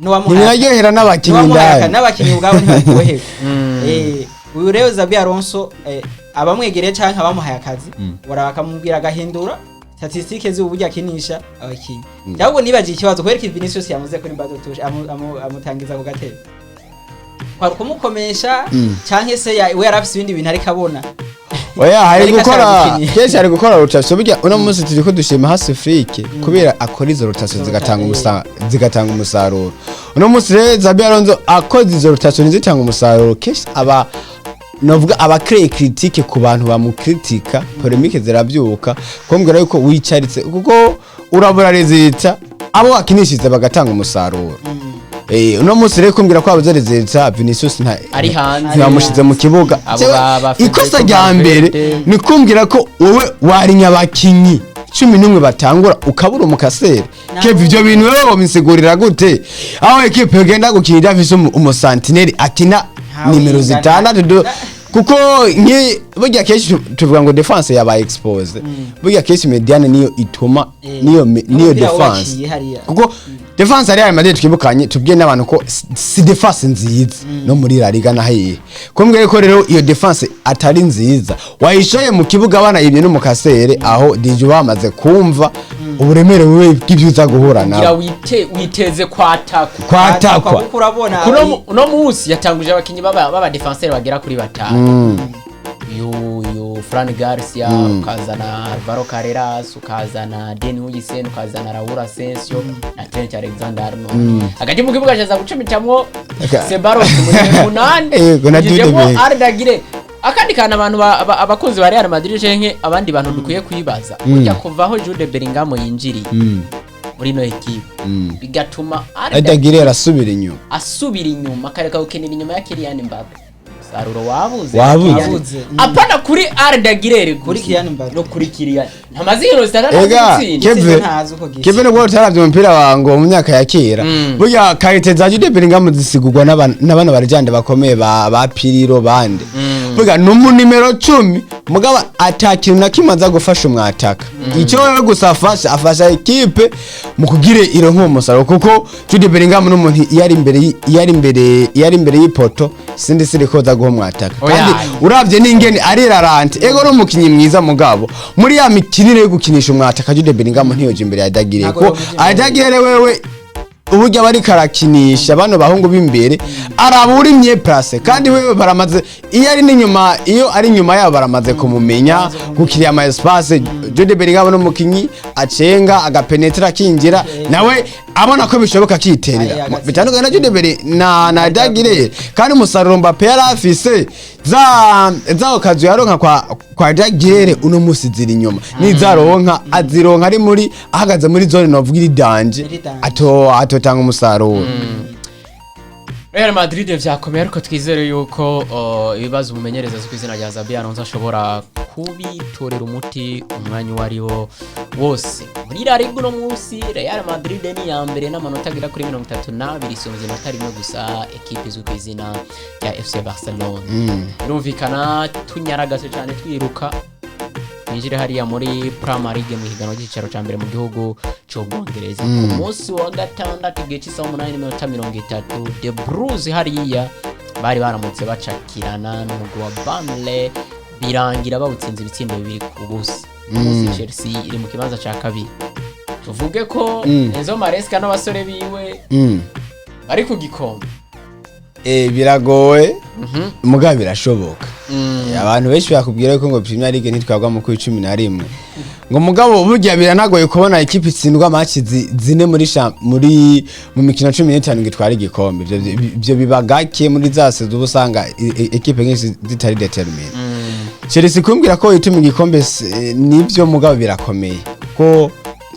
n'uwamuhaye ntibiraryohera n'abakinnyi n'uwamuhaye indani. N'abakinnyi ubwabo ntibaryohewe. Uyu rero Xabi Alonso, abamwegereye canke abamuhaye akazi bora bakamubwira agahindura statistique z'uburyo akinisha abakinnyi. Ahubwo nibagiye ikibazo kubera ko Vinicius yamuze kuri banc de touche, amutangiza ku gatebe, kwari kumukomesha canke se we yarafise ibindi bintu ariko abona. Oya, hari Ariko gukora ashaka gukinisha. Kenshi hari gukora rotation. Burya uno munsi turiko dushima Hansi Flick kubera akora izo rotation zigatanga umusaruro. Uno munsi rero Xabi Alonso akoze izo rotation ntizitanga umusaruro, kenshi aba novuga aba créer critique ku bantu bamukritika, polémique ziravyuka kumbwira yuko wicaritse kuko urabura résultat abo wakinishije bagatanga umusaruro. Uno munsi rero kumbwira ko abuze résultat, Vinicius nta ari hanze, ntibamushize mu kibuga. Abo Jewe, ba ikosa Federico rya mbere Valverde. ni kumbwira ko wowe warinya abakinyi 11 batangura, ukabura umukaseri. Kevin, ivyo bintu wewe wobisigurira gute, aho ekipe igenda gukina idafise umusantineri akina Ntawe nimero yingana. 6? Kuko nki burya kenshi tuvuga ngo défense yabaye exposé, burya kenshi médiane niyo ituma niyo Umupira défense wubakiye hariya. Kuko défense ya Real Madrid, twibukanye, tubwiye n'abantu ko si défense nziza no muri La Liga na hehe. Kumbwira ko rero iyo défense atari nziza, wayishoye mu kibuga banayibye n'umukasere, aho déjà bamaze kumva uburemere bubi bw'ibyo uza guhura Kugira nabo. Witeze kwatakwa. Kwatakwa. Kuko urabona Kuno munsi yatanguje abakinyi baba défenseur bagera kuri batanu: uyu Fran Garcia, ukazana Alvaro Carreras, ukazana Dean Huijsen, ukazana Raul Asensio na Trent Alexander-Arnold. Hagati mu kibuga aza gucumitamwo Ceballos muri munani, Yego, na Jude yinjijemwo Bellingham. Arda Güler. Akandi kantu abantu abakunzi ba Real Madrid canke abandi bantu dukwiye kwibaza, burya kuva aho Jude Bellingham yinjiriye muri ino ekipe, bigatuma Arda Arda Güler arasubira inyuma, asubira inyuma, akareka gukinira inyuma ya Kylian Mbappe, umusaruro wabuze. Wabuze. Wabuze. Apana kuri Arda Güler Kuri Kylian Mbappe. No kuri Kylian ntamaze inkino zitandatu Ega gutsinda. Keve Ntazi uko gisa. Keve, nubwo utaravye umupira wa ngo mu myaka ya kera, burya qualité za Jude Bellingham zisigurwa n'abana barajande bakomeye ba Pirlo bande. Burya ni umu nimero 10, mugabo ata kintu na kimwe aza gufasha umwataka. Icyo wewe gusa afasha ekipe mu kugira ironka uwo musaruro, kuko Jude Bellingham n'umuntu iyo ari imbere y'ipoto sindi siri koza guha umwataka. Oya. Kandi uravye n'ingene ari rarante, ego n'umukinyi mwiza, mugabo muri ya mikinire yo gukinisha umwataka, Jude Bellingham ntiyoje imbere ya Dagire, Ntago ko yomuja imbere. Dagire wewe uburyo aba ariko arakinisha bano bahungu b'imbere, araba uri mieux placé, kandi wewe baramaze, iyo ari n'inyuma, iyo ari inyuma yabo baramaze kumumenya gukiriya ama espace. Jude Bellingham n'umukinyi acenga, agapenetra, akinjira, nawe abona ko bishoboka akiterera. Aye, agatsinda. Bitandukanye na Jude Bellingham na Dagire. Kandi umusaruro Mbappe yari afise, za okazu yaronka kwa Dagire, uno musi ziri inyuma, nizaronka azironka ari muri ahagaze muri zone novuga iri danger, Iri danger. Atotanga umusaruro. Real Madrid vyakomeye, ariko twizere yuko ibibazo umumenyereza azwi ku izina rya Xabi Alonso ashobora kubitorera umuti umwanya uwo ari wo wose. Muri La Liga uno munsi Real Madrid ni iya mbere n'amanota agera kuri 32, isumvye inota rimwe gusa ekipe izwi ku izina rya FC Barcelona. Birumvikana tunyaragase cyane, twiruka twinjire hariya muri Premier League, mu higanwa ry'icicaro ca mbere mu gihugu c'Ubwongereza. Ku munsi wa gatandatu igihe c'isaha 8:30, The Blues hariya bari baramutse bacakirana n'umugwi wa Burnley, birangira bawutsinze ibitsindo 2-0. Umunsi Chelsea iri mu kibanza ca kabiri. Tuvuge ko Enzo Maresca n'abasore biwe bari ku gikombe? Biragoye, mugabo birashoboka. Abantu benshi bakubwira ko ngo Premier League ntitwagwa mu kuri 11, ngo mugabo burya biranagoye kubona ikipe itsindwa match zine muri mu mikino 15 ngo itware igikombe. Ivyo biba gake muri za saison uba usanga ekipe nyinshi zitari déterminées. Chelsea kumbwira ko ituma igikombe nivyo, mugabo birakomeye ko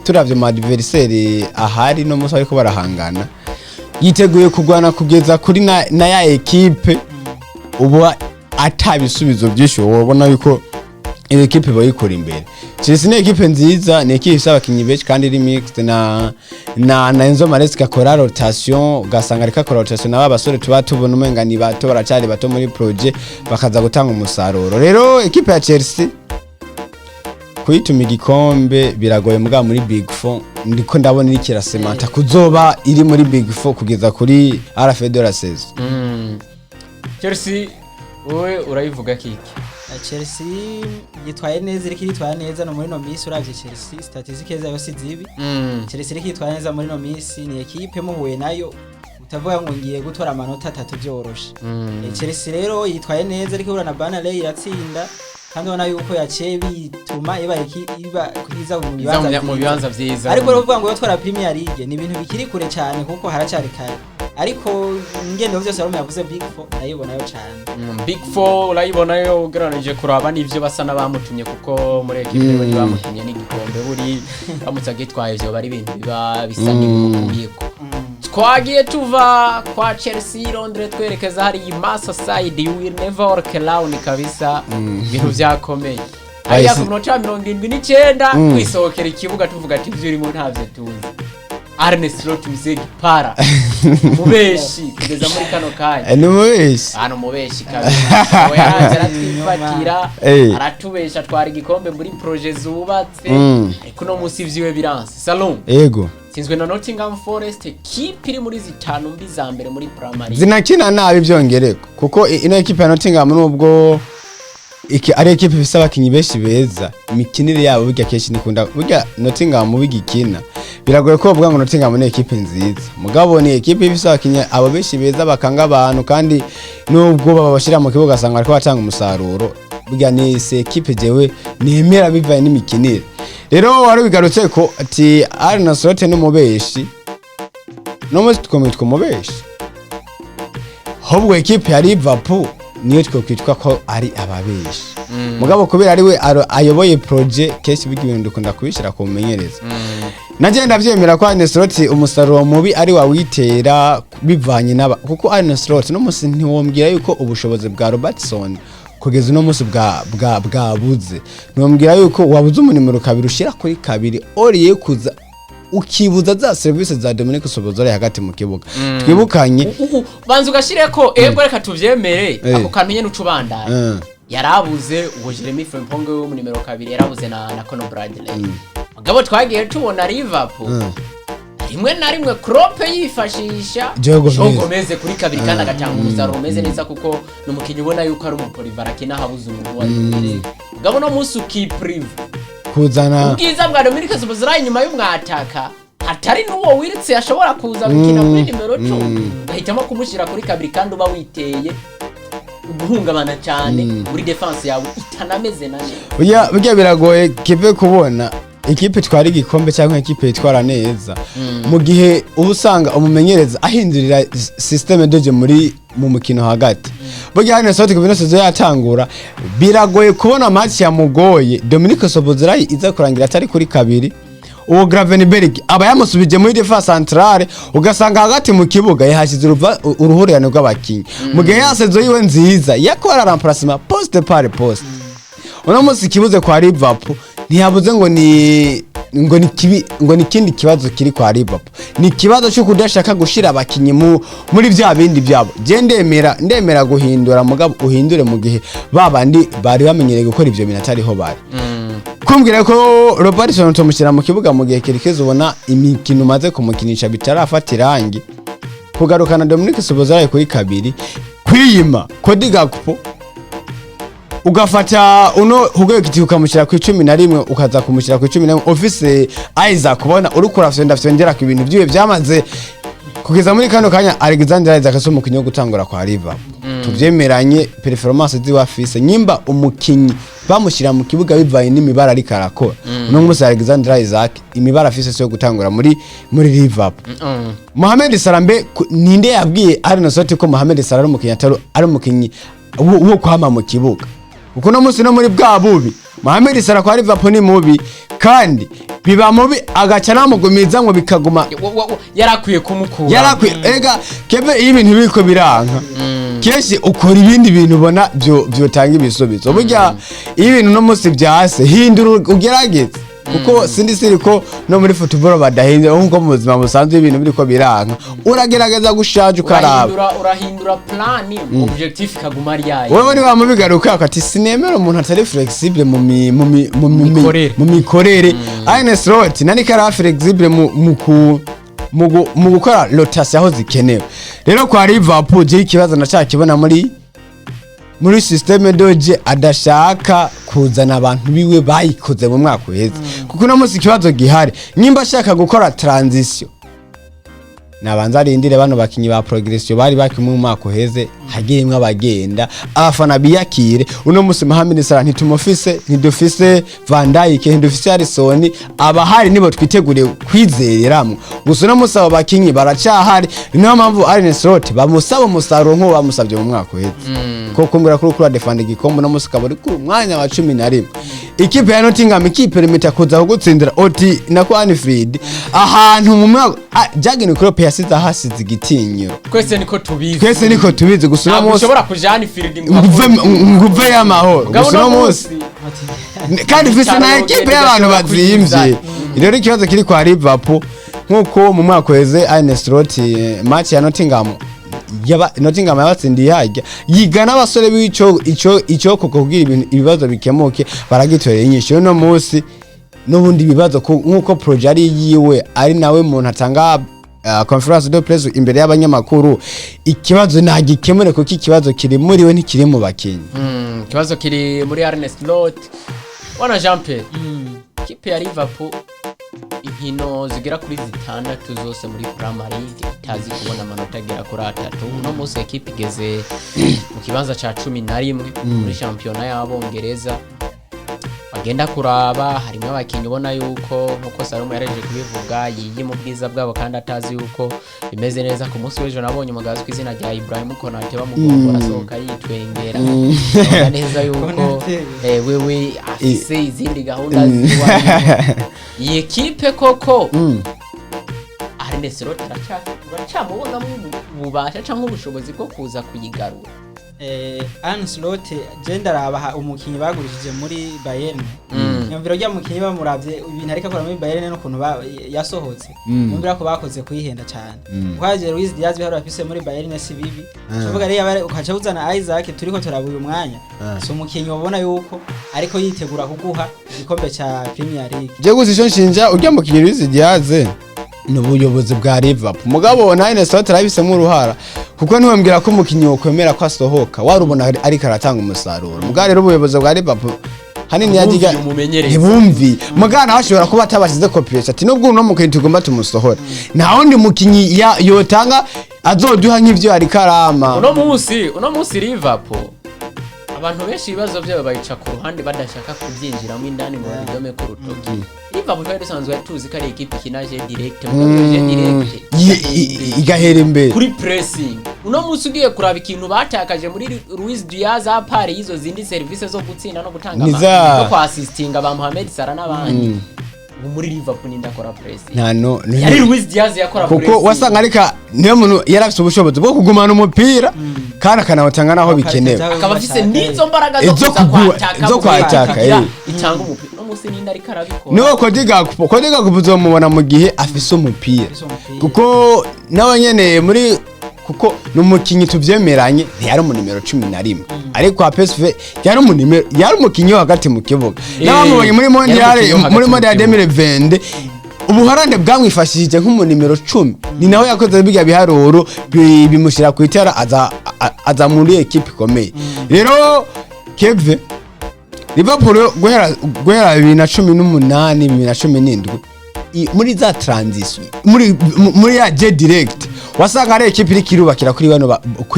turavye mu adversaire ahari no musi ariko barahangana, yiteguye kurwana kugeza kuri na ya ekipe ubu ata bisubizo byinshi wabona yuko iyo ekipe bayikora imbere. Chelsea ni ekipe nziza, ni ekipe ifise abakinyi benshi kandi iri mixed na Enzo Maresca akora rotation, ugasanga ariko akora rotation na ba basore tuba tubona umenga ni bato, baracari bato muri projet, bakaza gutanga umusaruro. Rero ekipe ya Chelsea kuyituma igikombe biragoye, mugabo muri Big Four ndiko ndabona iri kirasemanta kuzoba iri muri Big Four kugeza kuri à la fin de la saison. Chelsea wowe urayivuga kiki? Chelsea yitwaye neza, iriko iritwara neza no muri no minsi. Uravye Chelsea, statistiques zayo si zibi. Chelsea iriko yitwara neza muri no minsi, ni ekipe muhuye nayo utavuga ngo ngiye gutora amanota atatu vyoroshe. Chelsea rero yitwaye neza, ariko ihura na Burnley iratsinda, kandi ubona yuko yaciye bituma iba iza mu Iza bibanza mu vyiza. bibanza vyiza. Ariko rero uvuga ngo yotwara Premier League ni ibintu bikiri kure cyane, kuko haracyari kare, ariko ingendo vyose Rome yavuze, Big Four ndayibonayo cyane. Big Four urayibonayo ugereranije kuraba n'ivyo basa n'abamutumye, kuko muri ekipe mm. bamutumye n'igikombe, buri bamutse agitwaye vyoba ari ibintu biba bisa n'ibimukuyeko. Twagiye tuva kwa Chelsea Londres twerekeza hari Merseyside, you will never walk alone kabisa. Ibintu vyakomeye hariya ku minota 79, twisohokera ikibuga tuvuga ati ivyo urimo ntavyo tuzi. Arne Slot mzee Gipara, mubeshi kugeza muri kano kanya. Ni umubeshi. Hano mubeshi kabisa. We yaraje aratwifatira, aratubesha, twara igikombe muri projet zubatse, ariko uno munsi vyiwe biranse. Salon tsinzwe na Nottingham Forest, kipe iri muri zitanu mbi za mbere muri Premier. Zinakina nabi byongereko, kuko ino ekipe ya Nottingham, nubwo iki ari ekipe ifise abakinyi benshi beza, imikinire yabo burya kenshi nikunda. Burya Nottingham bigikina biragoye ko bavuga ngo Nottingham ni ekipe nziza, mugabo ni ekipe ifise abakinyi abo benshi beza bakanga abantu, kandi nubwo babashira mu kibuga asanga bariko batanga umusaruro. Burya ni se ekipe jewe nemera bivanye n'imikinire. Rero wari bigarutse ko ati Arne Slot ni umubeshi, no munsi twomwitwa umubeshi, ahubwo ekipe ya Liverpool niyo twokwitwa ko ari ababeshi. Mugabo kubera ari we ayoboye projet, kenshi biga ibintu dukunda kubishyira ku mumenyereza. Nanjye ndavyemera ko Arne Slot umusaruro mubi ari wawitera bivanye n'aba, kuko Arne Slot no musi ntiwombwira yuko ubushobozi bwa Robertson kugeza uno munsi bwa bwabuze, ntiwombwira yuko wabuze umunimero kabiri ushira kuri kabiri oriye kuza ukibuza za serivisi za Dominic Szoboszlai hagati mu kibuga. Twibukanye Banza ugashire ko ego, reka tuvyemere. Ako kantu nyene uca ubandanya. Yarabuze uwo Jeremy Frimpong wo mu nimero kabiri, yarabuze na Conor Bradley. Mugabo twagiye tubona Liverpool rimwe na rimwe Klopp yifashisha Joe Gomez. Joe Gomez kuri kabiri, kandi agatanga umusaruro umeze neza, kuko ni umukinnyi ubona yuko ari umupolyvalent, akina habuze umuntu uwo ari we wese. Mugabo no munsi ukipriva kuzana ubwiza bwa Dominic Szoboszlai inyuma y'umwataka, hatari n'uwo wiritse ashobora kuza gukina kuri nimero 10, ugahitamo kumushyira kuri kabiri, kandi uba witeye guhungabana cyane muri defense yawe itanameze na neza. Burya biragoye kive kubona ikipe itwara igikombe cyangwa ikipe yitwara neza mu gihe uba usanga umumenyereza ahindurira système de jeu muri mu mukino hagati. Burya hano Celtic kuva ino saison yatangura, biragoye kubona match yamugoye Dominic Szoboszlai iza kurangira atari kuri kabiri. Uwo Gravenberg aba yamusubije muri défense centrale, ugasanga hagati mu kibuga yahashize uruhurirane rw'abakinyi, mu gihe ya saison yiwe nziza yakora remplacement poste par poste. Uno munsi ikibuze kwa Liverpool ntiyabuze ngo ni kibi, ngo ni ikindi kibazo kiri kwa Liverpool, ni ikibazo cyo kudashaka gushira abakinyi muri bya bindi byabo. Je ndemera guhindura, mugabo uhindure mu gihe babandi bari bamenyereye gukora ivyo bintu atariho bari. Kumbwira ko Robertson tumushyira mu kibuga mu gihe Kerkez ubona imikino umaze kumukinisha bitarafata irangi, kugarukana Dominic Szoboszlai kuri kabiri, kwiyima Cody Gakpo, ugafata uno Hugo Ekitike ukamushyira ku 11, ukaza kumushyira ku 11 ofise Isaac, ubona uri kurafyonda fyondera ku bintu byiwe byamaze kugeza muri kano kanya. Alexander Isaac si umukinnyi wo gutangura kwa Liverpool, tuvyemeranye. Performance ziwe afise, nyimba umukinyi bamushyira mu kibuga bivanye n'imibara ariko arakora uno munsi, Alexander Isaac imibara afise si yo gutangura muri Liverpool. Mohamed Salah mbe ninde yabwiye Arne Slot ko Mohamed Salah ari umukinyi atari ari umukinyi wo kwama mu kibuga? Kuko no munsi no muri bwa bubi Mohamed Salah kwa Liverpool ni mubi, kandi biba mubi agaca namugumiza ngo bikaguma. Yarakwiye kumukura. Yarakwiye ega keve. Iyo ibintu biriko biranka, kenshi ukora ibindi bintu ubona vyotanga ibisubizo. Burya iyo ibintu no munsi vyase, hindura ugerageze, kuko sindi siri ko no muri football badahindura, nkuko mu buzima busanzwe ibintu biriko biranka uragerageza gushaje ukaraba. Urahindura plan, objectif ikaguma ari yayo. Wewe niba mubigaruka ati sinemera umuntu atari flexible mu mi, mu mi, mu mi, Mikorere. mu mikorere. Arne Slot nani kari flexible mu gukora rotation aho zikenewe. Rero kwa Liverpool je ikibazo ndacakibona muri système de jeu, adashaka kuzana abantu biwe bayikoze mu mwaka uheze, kuko uno munsi ikibazo gihari, nimba ashaka gukora transition, nabanza arindire bano bakinyi ba progression bari bakimwe mu mwaka uheze, hagiyemwo abagenda, abafana biyakire. Uno munsi Mohamed Salah ntitumufise, ntidufise Van Dijk, ntidufise Alisson. Abahari nibo twiteguriye kwizereramwo gusa. Uno munsi abo bakinyi baracahari, niyo mpamvu Arne Slot bamusaba umusaruro nk'uwo bamusabye mu mwaka uheze, ko kumbwira kuri kuri defend igikombe, uno munsi ukaba uri ku mwanya wa 11, ikipe ya Nottingham ikiperimita kuza kugutsindira oti nako Anfield, ahantu mu mwaka Jurgen Klopp yasize ahasize igitinyiro. Twese niko tubizi. Twese niko tubizi. Gusa uno Ntabwo munsi ushobora kuja Anfield ngo nguve y'amahoro. Mugabo Gusa uno munsi kandi ifise na Cyane ekipe ugenda y'abantu ugashobora bazimvye. kwinjiza. Rero ikibazo kiri kwa Liverpool Nk'uko mu mwaka uheze Arne Slot, match ya Nottingham, Nottingham yabatsindiye hajya yiga n'abasore b'ico ico koko kugira ibintu ibibazo bikemuke, baragitorera inyishu. Uno munsi n'ubundi bibazo nk'uko projet ari yiwe, ari nawe muntu atanga conférence de presse imbere y'abanyamakuru, ikibazo ntagikemure kuko ikibazo kiri muri we, ntikiri mu bakinyi. Ikibazo kiri muri Arne Slot. Bwana Jean Pierre, kipe ya Liverpool inkino zigera kuri zitandatu zose muri Premier League itazi kubona amanota agera kuri atatu. Uno munsi ekipe igeze mu kibanza ca 11 muri shampiyona y'Abongereza. Bagenda kuraba harimo abakinnyi ubona yuko, nkuko Salomo yareje kubivuga, yiyi mu bwiza bwabo kandi atazi yuko bimeze neza. Ku munsi w'ejo nabonye umugabo azwi ku izina rya Ibrahim Konate bamugombora asohoka yitwengera. Abona neza yuko Konate. Wewe afise izindi gahunda ziwe. Iyi ekipe koko, Arne Slot uracyamubonamo ububasha cyangwa ubushobozi bwo kuza kuyigarura? Arne Slot, je ndaraba umukinyi bagurishije muri Bayern. Nyumvira rya mukinyi bamuravye ibintu ariko akora muri Bayern n'ukuntu yasohotse. Nyumvira ko bakoze kuyihenda cyane. Kwaje Luis Diaz biharo afise muri Bayern si bibi. Tuvuga rero yaba ukaca uzana Isaac turiko turaba uyu mwanya. Si umukinyi ubona yuko ariko yitegura kuguha igikombe ca Premier League. Je gusa ico nshinja urya mukinyi Luis Diaz ni ubuyobozi bwa Liverpool, mugabo na Arne Slot arabifisemo uruhara, kuko ntiwambwira ko umukinyi wokwemera ko asohoka warubona ariko aratanga umusaruro. Mugabo rero ubuyobozi bwa Liverpool hanini yagiga Ntibumviye umumenyereza. Ntibumvi, mugabo nawe ashobora kuba atabashize kopiyesi ati nubwo uno mukinyi tugomba tumusohora, nta wundi mukinyi yotanga azoduha nk'ivyo ariko arama. Uno munsi Liverpool, abantu benshi ibibazo byabo bayica ku ruhande badashaka kubyinjiramo indani ngo babidome ku rutoki. Liverpool twari dusanzwe tuzi ko ari ekipe ikina jeu direct, mugabo jeu direct Igahera imbere kuri pressing. Uno munsi ugiye kuraba ikintu batakaje muri Luis Diaz, à part y'izo zindi service zo gutsinda no gutanga no kwasistinga ba Mohamed Salah n'abandi, ubu muri Liverpool ninde akora pressing? Nta no Yari Luis Diaz yakora kuko pressing. Wasanga ariko niyo muntu yari afite ubushobozi bwo kugumana umupira kandi akanawutanga naho bikenewe. Akaba afise n'izo mbaraga zo Zo kuza kwataka zo mu gihe kwataka, kugira eh. itanga umupira. Uno munsi ninde ariko arabikora? Niwo Cody Gakpo. Cody Gakpo uzomubona mu gihe afise umupira, Afise umupira. kuko nawe nyene muri kuko ni umukinyi tuvyemeranye, ntiyari mu nimero 11, ariko kwa PSV yari mu nimero, yari umukinyi wo hagati mu kibuga. N'abamubonye muri Yari Mondial, umukinyi wo hagati muri mu Mondial kibuga. 2020, ubuharande bwamwifashishije nk'umu nimero 10, ni nawe yakoze bijya biharuro bimushyira ku itara, aza muri ekipe ikomeye. Rero Keve, Liverpool guhera 2018, 2017, muri za transition, muri ya jeu direct, wasanga ari ekipe iriko irubakira kuri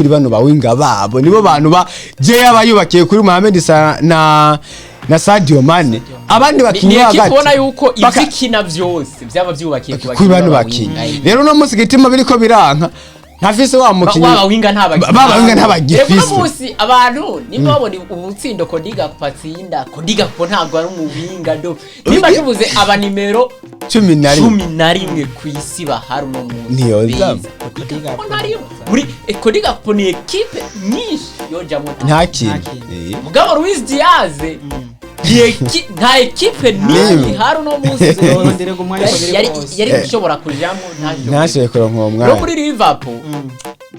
bano ba winger babo. Nibo bantu ba je yaba yubakiye kuri Mohamed Salah na Sadio Mane, abandi Ni bakinyi ekipe hagati ubona yuko ivyo ikina vyose vyaba vyubakiye ku kuri bano bakinyi. bakinyi. Rero uno munsi gitima biriko biranka, ntafise wa mukinyi Waba winga ntabagize. Ba winga ntabagifise. Rero uno munsi abantu nimba babona ubutsindo Cody Gakpo atsinda, Cody Gakpo ntabwo ari umuwinga do. Nimba tuvuze aba nimero 11, 11 ku isi bahari uno munsi Ntiyoza. beza, Cody Gakpo ntarimo muri Cody Gakpo ni ekipe nyinshi yojamwo nta kintu. Nta kintu. Mugabo Luis Diaz nta ekipe n'imwe N'imwe. ihari uno munsi Zorondererwa umwanya uko biri kose. yari gushobora kujamwo, ntashobore. Ntashoboye kuronka uwo No mwanya. muri Liverpool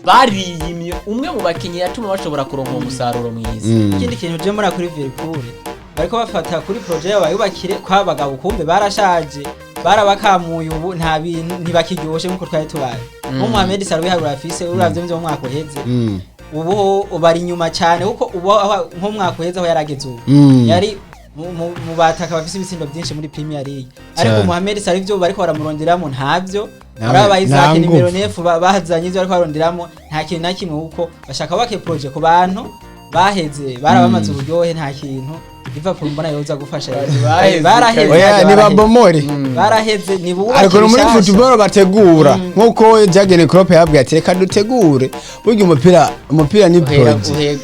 bariyimye umwe mu bakinyi yatuma bashobora kuronka uwo musaruro mwiza. Ikindi kintu je muri kuri Liverpool, bariko bafata kuri projet yabo bayubakire kw'abagabo, kumbe barashaje, barabakamuye, ubu nta bintu ntibakiryoshe nkuko twari tubazi. Nko Mohamed Salah biharura afise, uravye mvyo mu mwaka uheze, ubu bari inyuma cyane, kuko ubu nko mu mwaka uheze aho yarageze ubu yari mu bataka bafise ibitsindo byinshi muri Premier League, ariko Mohamed Salah ivyo bariko baramuronderamo ntabyo. Araba nta Isaac nguvu. nimero neuf bazanye ivyo bariko baronderamo nta kintu na kimwe, kuko bashaka bake projet ku bantu baheze, barabamaze uburyohe, nta kintu Liverpool mbona yoza gufasha. Baheze. Baraheze. Oya, Baraheze. ni babomore. Baraheze, ni bubake Ariko no muri bishasha. football bategura nkuko Jurgen Klopp yababwiye ati reka dutegure. Burya umupira ni projet,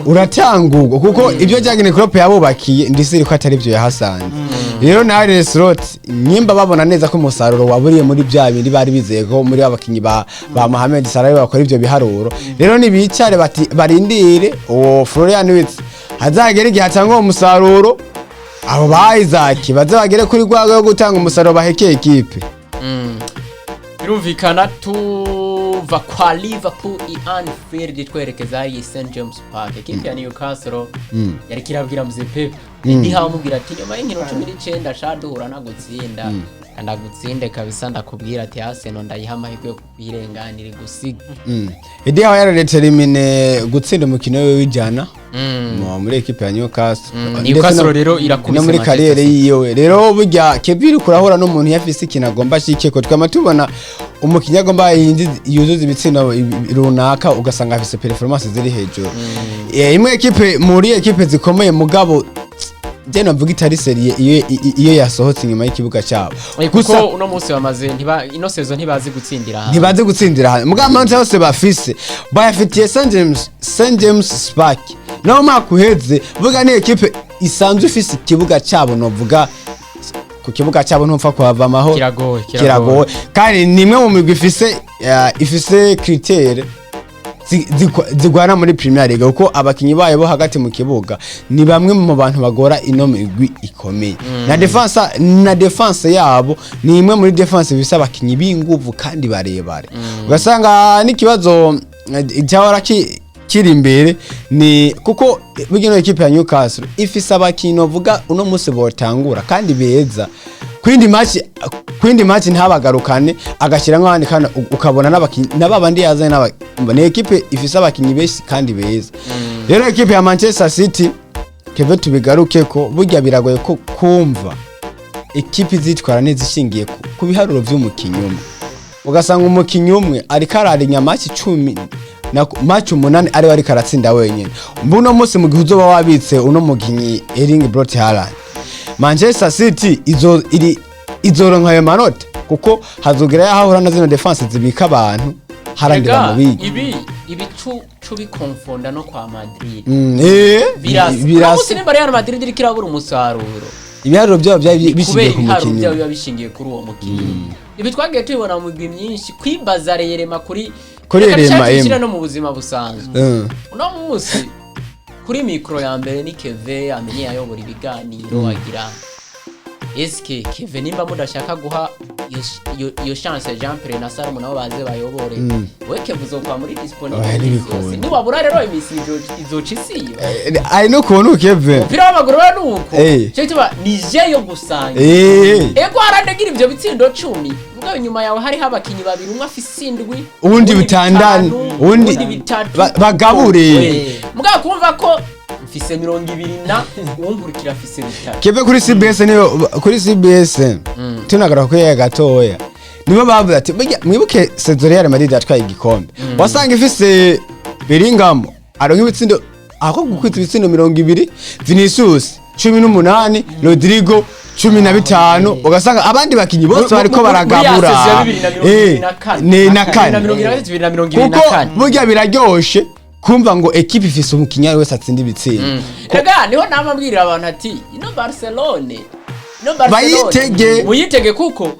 uratangurwa, kuko ibyo Jurgen Klopp yabubakiye ndisiri ko atari byo yahasanze. Rero na Arne Slot, nyimba babona neza ko umusaruro waburiye muri bya bindi bari bizeye ko muri abakinyi ba Mohamed Salah bakora ibyo biharuro, rero nibicare bati barindire uwo Florian Wirtz hazagera igihe atanga uwo musaruro, abo ba Isaac baze bagere kuri rwa rwego rwo gutanga umusaruro bahekeye ekipe. Birumvikana tuva kwa Liverpool i Anfield twerekeza i St James Park. Ekipe ya Newcastle yari kirabwira mzee Pep ndiha amubwira ati nyuma y'inkino 19 sha duhura nagutsinda, ndagutsinde kabisa, ndakubwira ati Arsenal ndayiha amahirwe yo kwirenganira gusiga. Eddie Howe yaradetermine gutsinda umukino we w'ijana muri ekipe ya Newcastle. Ndetse Newcastle rero irakubise no muri Manchester kariyeri City. yiwe. Rero burya Kevin kurahura n'umuntu yafise ikintu agomba ashike ko twama tubona umukinnyi agomba yuzuza ibitsindo runaka, ugasanga afise performance ziri hejuru. Imwe ekipe muri ekipe zikomeye, mugabo je novuga itari sérieux iyo yasohotse inyuma y'ikibuga cyabo. Kuko uno munsi bamaze ntiba ino saison ntibazi gutsindira hanze. Ntibazi gutsindira hanze, mugabo amanota yose bafise bayafitiye St James Park. Naho umwaka uheze vuga ni ekipe isanzwe ifise ikibuga cyabo, novuga ku kibuga cyabo ntupfa kuhava amahoro. Kiragoye, kiragoye, kandi ni imwe mu migwi ifise critère zigwana muri Premier League, kuko abakinyi bayo bo hagati mu kibuga ni bamwe mu bantu bagora ino migwi ikomeye. Na defense yabo ni imwe muri defense bifise abakinyi b'inguvu kandi barebare. Ugasanga n'ikibazo cyahora kiri imbere ni kuko burya ino ekipe ya Newcastle ifise abakinyi novuga uno munsi botangura kandi beza kwindi match ntabagarukane, agashyira nk'abandi kandi ukabona n'abakinyi na babandi yazanye ni ekipe ifise abakinyi benshi kandi beza. Rero ekipe ya Manchester City, keve tubigaruke ko burya biragoye ko kumva ekipe izitwara neza ishingiye ku biharuro vy'umukinyi umwe, ugasanga umukinyi umwe ariko ararinya match 10 na match 8 ariwe ariko aratsinda wenyine. Mbuno munsi mu gihe uzoba wabitse uno mukinyi Erling Braut Haaland, Manchester City izo iri izoronka ayo manota, kuko hazogera yahahura na zino defense zibika abantu harangira Erega, mu bigi. Ibi cu bikonfonda no kwa Madrid. Birasa. Uno munsi Birasa. nimba Real Madrid iriko irabura umusaruro Ibiharuro byabo byari bishingiye kubera ku ibiharuro mukinyi. byabo biba bishingiye kuri uwo mukinyi. Ibi twagiye tubibona mu migwi myinshi, kwibaza reyerema kuri Kuri Reka Rema, dushake M. dushyire no mu buzima busanzwe. Uno munsi kuri mikoro ya mbere ni Keve amenye ayobora ibiganiro, agira eske Keve nimba mudashaka guha iyo chance Jean Pierre na Salomo nabo baze bayobore, we Keve uzokwa muri disponible Oya, iminsi ntibikunda. yose. Niwabura rero imisi izoca isiba. Ari n'ukuntu Keve Umupira w'amaguru we nuko cyo gituma ni je yo gusangira. Ego harandagira ivyo bitsindo 10, mugabo inyuma yawe hariho abakinyi babiri, umwe afise 7, uwundi bitandatu, bitanu, uwundi bitatu. Bagabure. Mugabo kumva ko mfise 20 na uwunkurikira afise 3. Keve kuri CBS, niyo kuri CBS tunagaruka kuri ya gatoya, nibo bavuze ati burya mwibuke saison Real Madrid yatwaye igikombe, wasanga ifise Bellingham aronka ibitsindo ako gukwita ibitsindo 20, Vinicius 18, Rodrigo 15, ugasanga abandi bakinyi bose bariko baragabura. Ni na kane. 2024. Kuko burya biraryoshe kumva ngo ekipe ifise umukinyi ari wese atsinda ibitsindo. Rega niho nama mbwirira abantu ati ino Barcelone, ino Barcelone Bayitege. muyitege, kuko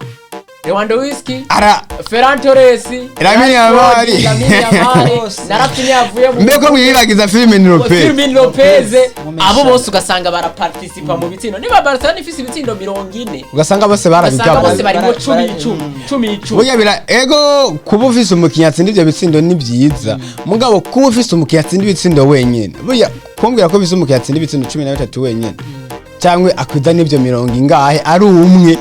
Lewandowski, ara Ferran Torres, Lamine Rashford, Yamal. Lamine Yamal, Bose. na Rafinha yavuye mu Mbeko mwibagiza Firmin Lopez. Firmin Lopez, Mumesha. abo bose ugasanga baraparticipa mu bitsindo. Niba Barcelona ifise ibitsindo 40, ugasanga bose ugasanga bose barabigabura. barimo 10, 10, 10, 10. Burya bira ego kuba ufise umukinyi atsinda ivyo bitsindo ni vyiza, mugabo kuba ufise umukinyi atsinda ibitsindo wenyene, burya kumbwira ko ufise umukinyi atsinda ibitsindo 13 wenyene cyangwa akwiza n'ivyo mirongo ingahe ari umwe,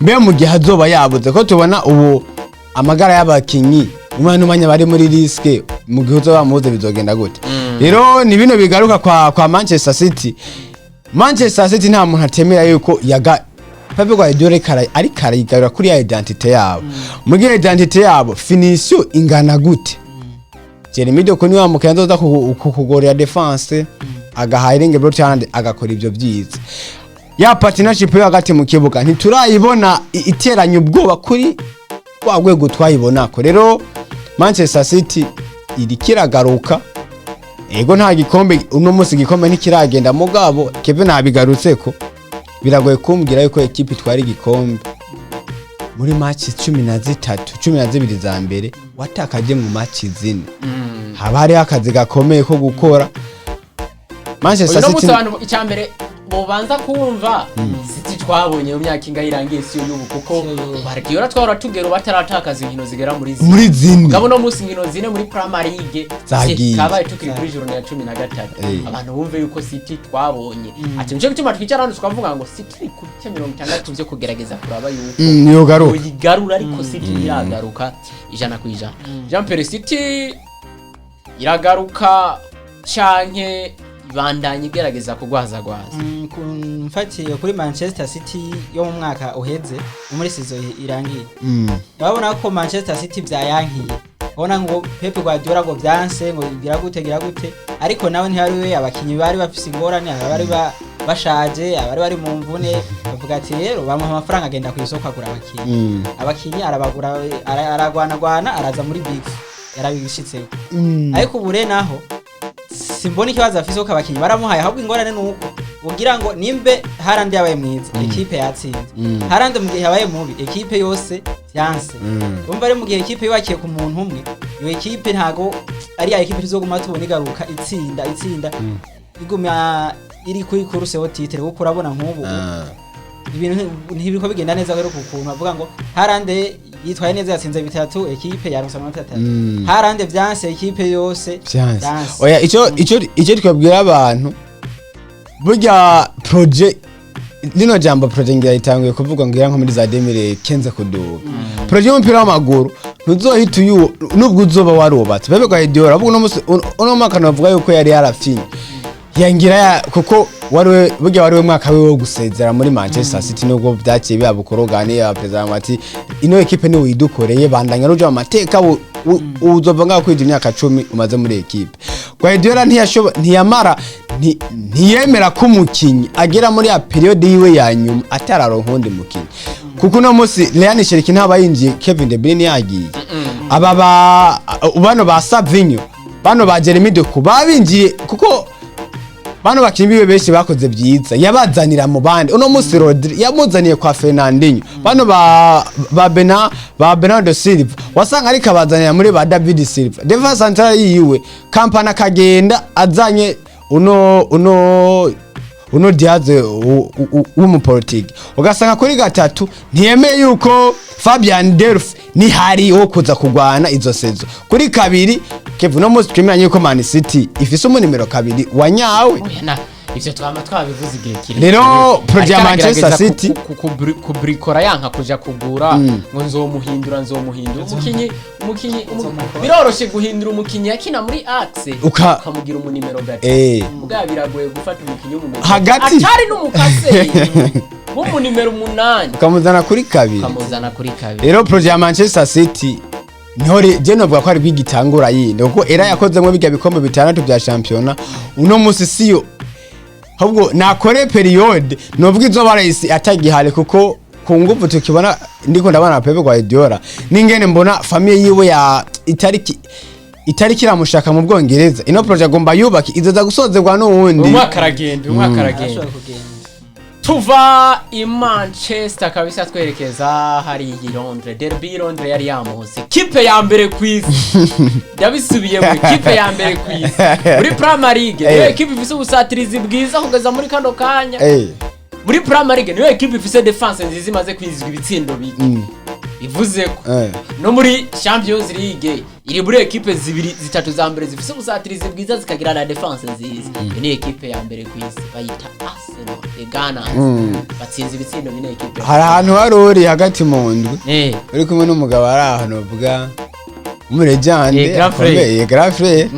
mbe mu gihe azoba yabuze, ko tubona ubu amagara y'abakinyi umwana n'umwanya bari muri risque, mu gihe uzoba wamubuze bizogenda gute? Rero ni bino bigaruka kwa Manchester City. Manchester City nta muntu atemera yuko yaga Pep Guardiola ariko arayigarura kuri ya identité yabo. Mu gihe identité yabo finition ingana gute, Jeremy Doku niwe wamukenya azoza kukugorera defense, agaha Erling Braut Haaland agakora ivyo vyiza. Ya partnership yo hagati mu kibuga ntiturayibona iteranye ubwoba kuri rwa rwego twayibonako. Rero Manchester City iriko iragaruka. Ego nta gikombe uno munsi, igikombe ntikiragenda, mugabo Kevin nabigarutseko, biragoye kumbwira yuko ekipe itwara igikombe muri match 13, 12 za mbere watakaje mu match 4, haba hariho akazi gakomeye ko gukora Manchester Uyu munsi City. abantu icyambere bobanza kumva City. Twabonye mu myaka ingahe irangiye siyo y'ubu, kuko Siyo y'ubu. Guardiola twahora tugera ubu ataratakaza inkino zigera muri zine. Muri zine. Mugabo no munsi inkino zine muri Premier League Zagiye. kabaye tukiri kuri journée ya 13. Abantu bumve yuko City twabonye ati nico gituma twicara hano tukavuga ngo City iri ku bice 60 vyo kugerageza kuraba yuko Yogaruka. Uyigarura, ariko City iragaruka 100%. Jean Pierre, City iragaruka canke ibandanya igerageza kugwazagwaza? Mfatiye kuri Manchester City yo mu mwaka uheze, wo muri saison irangiye, urabona ko Manchester City vyayankiye. Ubona ngo Pep Guardiola ngo vyanse, ngo gira gute, gira gute, ariko nawe ntiyari we. Abakinyi bari bafise ingorane, abari bashaje, abari bari mu mvune. Bavuga ati rero bamuha amafaranga, agenda ku isoko agura abakinyi. Abakinyi arabagura, aragwanagwana, araza muri big yarabishitseho. Ariko ubu rero naho simbona ikibazo afise, kuko abakinyi baramuhaye. Ahubwo ingorane ni uko ugira ngo nimbe Haaland yabaye mwiza, ekipe yatsinze. Haaland mu gihe yabaye mubi, ekipe yose vyanse. Umva ari mu gihe ekipe yubakiye ku muntu umwe, iyo ekipe ntago ari ya ekipe tuzoguma tubona igaruka itsinda, itsinda, iguma iri kuri course au titre, kuko urabona nk'ubu ibintu ntibiriko bigenda neza rero, ku kuntu bavuga ngo Haaland yitwaye neza, yatsinze bitatu, ekipe yaronse amanota 3. Haaland vyanse, ekipe yose Vyanse. vyanse. Oya, ico twabwira abantu, burya projet, rino jambo projet ngira itanguye kuvuga ngira nko muri za 2015 kuduga. Projet y'umupira w'amaguru ntuzohita uyu nubwo uzoba warubatse. Pep Guardiola ahubwo uno musi, uno mwaka navuga yuko yari yarafinye yangira ya, kuko wari burya wari we mwaka wiwe wo gusezera muri Manchester City, nubwo byaciye biba bukorogane ya perezida ati ino ekipe ni widukoreye, bandanya ruja mu mateka, uzova ngaho kwija imyaka 10 umaze muri ekipe. Guardiola ntiyashobo ntiyamara ntiyemera ko umukinyi agera muri ya période yiwe ya nyuma atararonka uwundi mukinyi, kuko uno munsi Rayan Cherki ntaba yinjiye, Kevin De Bruyne yagiye, aba ba bano ba Savinho, bano ba Jeremy Doku babinjiye, kuko bano bakinyi biwe benshi bakoze byiza yabazanira mu bandi. Uno munsi Rodri yamuzaniye kwa Fernandinho, bano ba Bena ba Bernardo Silva wasanga ariko abazanira muri ba David Silva. Défense centrale yiwe Kompany akagenda azanye uno Diaz w'umupolitiki, ugasanga kuri gatatu ntiyemeye yuko Fabian Delph nihari wo kuza kugwana izo saison kuri kabiri. Kevin, uno munsi twemeranye yuko Man City ifise umunimero 2 wa nyawe. Oya, na ivyo twama twabivuze igihe kirekire. Rero projet ya Ariko Manchester aragerageza City kubrikora, yanka kuja kugura ngo nzomuhindura umukinyi biroroshe guhindura umukinyi yakina muri axe ukamugira umunimero 3. Mugabo biragoye gufata umukinyi w'umumenya Hagati. atari n'umukase w'umunimero 8 ukamuzana kuri 2. Ukamuzana kuri 2. Rero projet ya Manchester City niho je novuga ko ari bwigitangura yindi, kuko era yakozemwo bijya bikombe bitandatu bya shampiyona. Uno musi siyo, ahubwo nakore période novuga izo barayisi atagihari, kuko ku nguvu tukibona ndiko ndabona Pep Guardiola ningene mbona famille yiwe ya itariki iramushaka mu Bwongereza, ino projet agomba yubake izoza gusozerwa n'uwundi. Umwaka aragenda, umwaka aragenda. Arashobora kugenda. Tuva i Manchester kabisa twerekeza hariya i Londres. Derby y'i Londres yari yamunsi kipe ya mbere ku isi, yabisubiyemo, kipe ya mbere ku isi muri Premier League niyo ekipe ifise ubusatirizi bwiza kugeza muri kano kanya. Muri Premier League niyo ekipe ifise défense nziza, imaze kwinjizwa ibitsindo bike, bivuze ko no muri Champions League iri muri ekipe zibiri zitatu za mbere zifise ubusatirizi bwiza, zikagira na défense nziza. Iyo ni ekipe ya mbere ku isi, bayita Arsenal, the Gunners. Batsinze ibitsindo bine ekipe. Hari ahantu wari uri hagati mu ndwi uri kumwe n'umugabo ari ahantu bavuga umurejande Grand frère. akomeye, grand frère.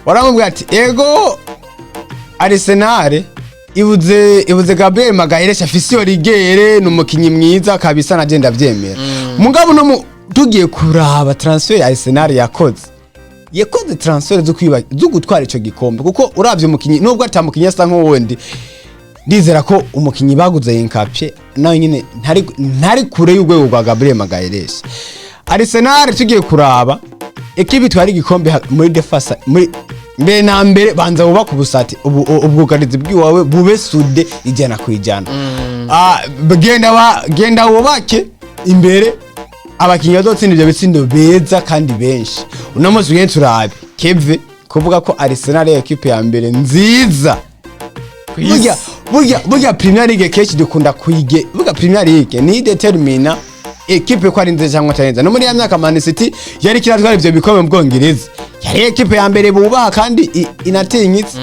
Waramubwira ati ego Arsenal ibuze Gabriel Magalhaes, afise iyo rigueur, ni umukinyi mwiza kabisa, naje ndavyemera. Mugabo no tugiye kuraba transfer ya Arsenal, yakoze transfer zo kwiba zo gutwara ico gikombe, kuko uravye umukinyi nubwo atamukinyi asa nk'uwundi, ndizera ko umukinyi baguze Hincapie nawe nyine ntari kure y'urwego rwa Gabriel Magalhaes. Arsenal tugiye kuraba ekibi itwara igikombe muri défense, muri mbere na mbere banza wubaka ubusati ubwugarizi bw'iwawe bube soudé 100%. Genda wubake imbere abakinyi bazotsinda ivyo bitsindo beza kandi benshi. Uno munsi ugende turabe Keve kuvuga ko Arsenal ari ekipe ya mbere nziza. Burya Burya Premier League kenshi dukunda kuyige, burya Premier League ni determina ekipe ko ari nziza cyangwa atari nziza. No muri ya myaka Man City yari kiratwara ivyo bikombe mu Bwongereza, yari ekipe ya mbere bubaha kandi inatinyitse.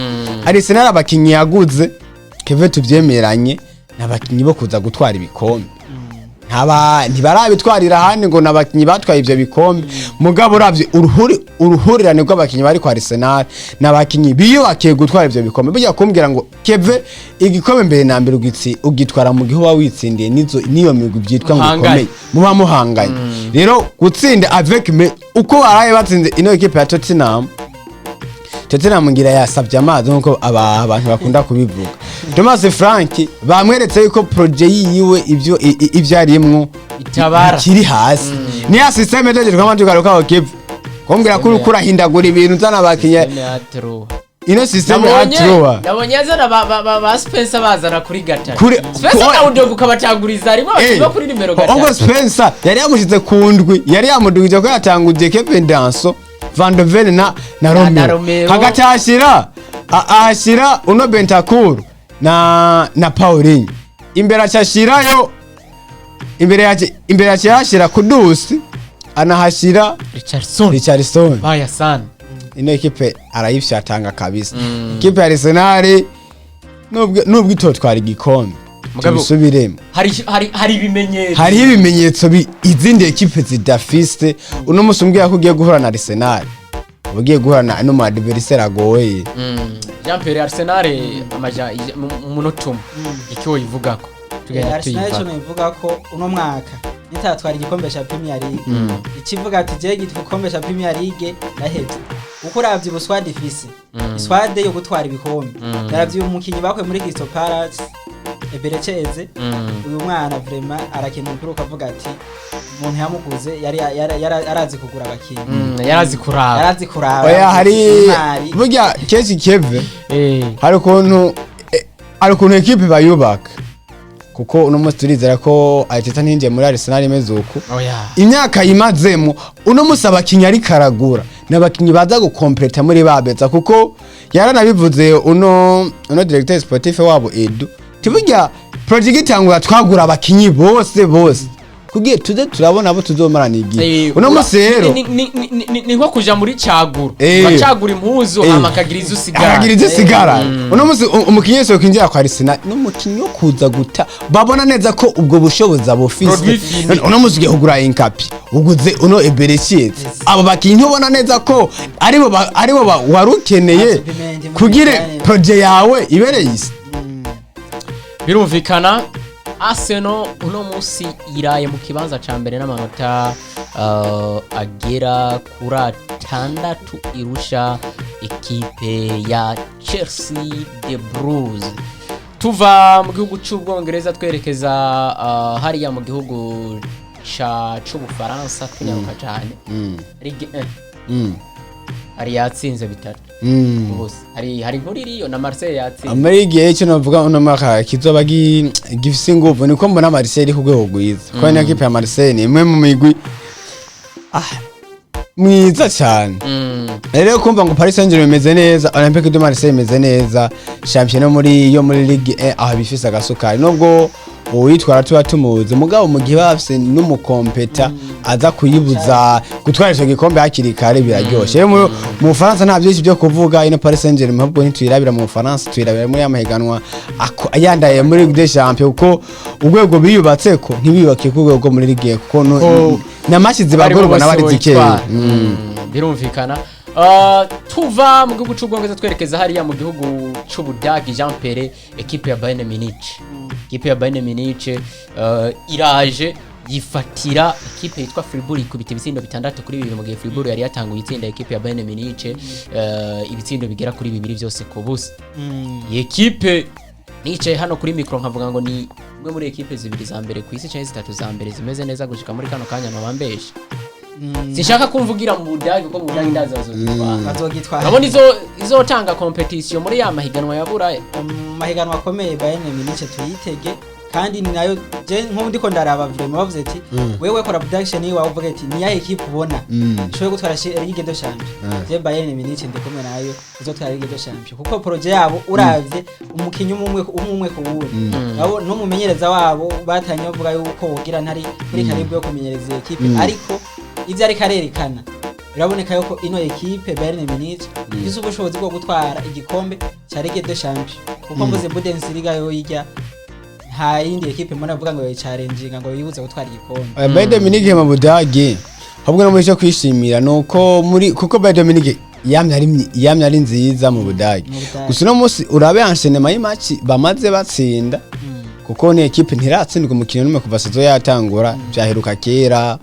Arsenal abakinyi yaguze, keve tuvyemeranye, n'abakinyi bo kuza gutwara ibikombe. Ntibarabitwarira ahandi ngo n'abakinyi batwaye ivyo bikombe. Mugabo uravye uruhurirane rw'abakinyi bari kwa Arsenal, n'abakinyi biyubakiye gutwara ivyo bikombe. Burya kumbwira ngo keve igikombe mbere na mbere ugitwara mu gihe uba witsindiye nizo niyo migwi byitwa ngo Muhanganye. ikomeye muba muhanganye. Rero gutsinda avec me uko baraye batsinze ino ekipe ya Tottenham, Tottenham ngira yasabye amazi nkuko abantu bakunda kubivuga. Thomas Frank bamweretse yuko projet yiwe ivyo arimwo Itabara. kiri hasi. Ni ya système tegerwa tugaruka kivu kumbwira ko uriko urahindagura ibintu uzana abakinyi. Système ya True. Ino système ya Nabonye True. nabonye yazana ba Spencer bazana kuri gatatu. Spencer Kuri- na Udogo ukabatanguriza rimwe abakinyi bo kuri nimero Ubwo gatatu. Spencer yari yamushize ku ndwi, yari yamudugije ko yatanguje Kevin Danso, Van de Ven na Na Romeo. Romeo. Hagati ahashyira uno Bentancur na Paulinho. Imbere acashirayo, imbere acashira Kudus, anahashyira Richardson. Richardson. Bayasana. Ino ekipe arayifyatanga kabisa. Ekipe ya Arsenal nubwo itotwara igikombe, Mugabo- tubisubiremo, Hari ibimenyetso. Hariho ibimenyetso izindi ekipe zidafise. Uno musi umbwira ko ugiye guhura na Arsenal, uba ugiye guhura na n'umu adversaire agoye. Jean Pierre, Arsenal amaja mu munota umwe icyo woyivugako tugenda Arsenal ico tuyiva. nobivuga ko uno mwaka nitatwara igikombe ca Premier League, ikivuga ati je igikombe ca Premier League ndahevye, kuko uravye ubu squad ifise, squad yo gutwara ibikombe. Ndaravye uyu mukinyi bakuye muri Crystal Palace, Eberechi Eze. Uyu mwana vraiment arakina umupira ukavuga ati umuntu yamuguze yari arazi kugura abakinyi. Yarazi kuraba. Yarazi kuraba. Oya, hari imari. burya kenshi keve hari ukuntu ekipe bayubaka, kuko uno munsi turizera ko Arteta ntinjiye muri Arsenal imeze uku. Oya. Imyaka yimazemo, uno munsi abakinyi ariko aragura ni abakinyi baza gukompleta muri babeza, kuko yaranabivuze uno directeur sportif wabo Edu, tiburya project itangura twagura abakinyi bose bose kugiye tuze turabona abo tuzomarana igihe. Uno munsi rero Ni nko kuja muri caguro, bacagura impuzu, hama akagira izo usigara. Akagira izo usigara. Uno munsi umukinyi wese yokwinjira kwa Arsenal n'umukinyi wo kuza guta babona neza ko ubwo bushobozi abufise. Produit fini. Uno munsi ugiye kugura Hincapié, uguze uno Eberechi Eze, abo bakinyi ntubona neza ko aribo wari ukeneye Zubimendi muri kugira Bayern. projet yawe ibereye isi. Birumvikana, Arsenal uno munsi iraye mu kibanza ca mbere n'amanota agera kuri atandatu irusha ekipe ya Chelsea the Blues. Tuva mu gihugu c'Ubwongereza twerekeza hariya mu gihugu c'Ubufaransa, tunyaruka cane. Ligue 1 hari yatsinze bitatu ubusa. Hari inkuru iriyo na Marseille yatsinze. Muri igihe cyo navuga uno mwaka kizoba gifise inguvu, niko mbona Marseille iri ku rwego rwiza, kuko niyo kipe ya Marseille ni imwe mu migwi mwiza cyane. Rero kumva ngo Paris Saint-Germain imeze neza, Olympique de Marseille imeze neza, champion muri Ligue 1 aho bifise agasukari, nubwo uwitwara tuba tumuzi, mugabo mu gihe bafise n'umukompeta aza kuyibuza gutwara ico gikombe hakiri kare, biraryoshe. Rero mu Bufaransa nta byinshi byo kuvuga. Ino Paris Saint-Germain ahubwo ntituyirabira mu Bufaransa, tuyirabira muri amahiganwa ayandaye muri Ligue des Champions, kuko urwego biyubatse ko ntibiyubakiye ku rwego rwo muri Ligue, kuko n'amashyi zibagora ubona bari zikeya. Birumvikana. Tuva mu gihugu c'Ubwongereza twerekeza hariya mu gihugu c'Ubudagi. Jean Pere, ekipe ya Bayern Munich, ekipe ya Bayern Munich iraje yifatira ekipe yitwa Fribourg, ikubita ibitsindo 6-2, mu gihe Fribourg yari yatanguye itsinda ekipe ya Bayern Munich ibitsindo bigera kuri bibiri byose ku busa. Iyi ekipe nicaye hano kuri mikoro nkavuga ngo ni imwe muri ekipe zibiri za mbere ku isi cyangwa zitatu za mbere zimeze neza gushika muri kano kanya, nobambeshe. Sinshaka kumvugira mu Budage, kuko mu Budage ndazi bazogitwara. Bazogitwara. Urabona izotanga competition muri ya mahiganwa ya Buraya. Mu mahiganwa akomeye Bayern Munich tuyitege. Kandi ni nayo je nko ndiko ndaraba, vraiment bavuze ati wewe kora prediction yiwawe, uvuga ati ni yahe equipe ubona ishoboye gutwara Ligue des Champions? Je Bayern Munich ndi kumwe nayo izotwara Ligue des Champions, kuko projet yabo uravye umukinyi umwe umwe umwe ku wundi nabo n'umumenyereza wabo batanye bavuga yuko wogira ntari kuri karibu yo kumenyereza iyi equipe, ariko ivyo ariko arerekana biraboneka yuko ino equipe Bayern Munich ifise ubushobozi bwo gutwara igikombe ca Ligue des Champions, kuko mvuze Bundesliga yo yijya nta yindi equipe mbona avuga ngo yoyicarenjinga ngo yibuze gutwara igikombe. Bayern Munich mu Budage, ahubwo no muri cyo kwishimira nuko muri kuko Bayern Munich yamye ari nziza mu Budage. Mu Budage. Gusa uno munsi urabe enchaînement y'imatch bamaze batsinda, kuko ni equipe ntiratsindwa umukino n'umwe kuva saison yatangura, byaheruka kera.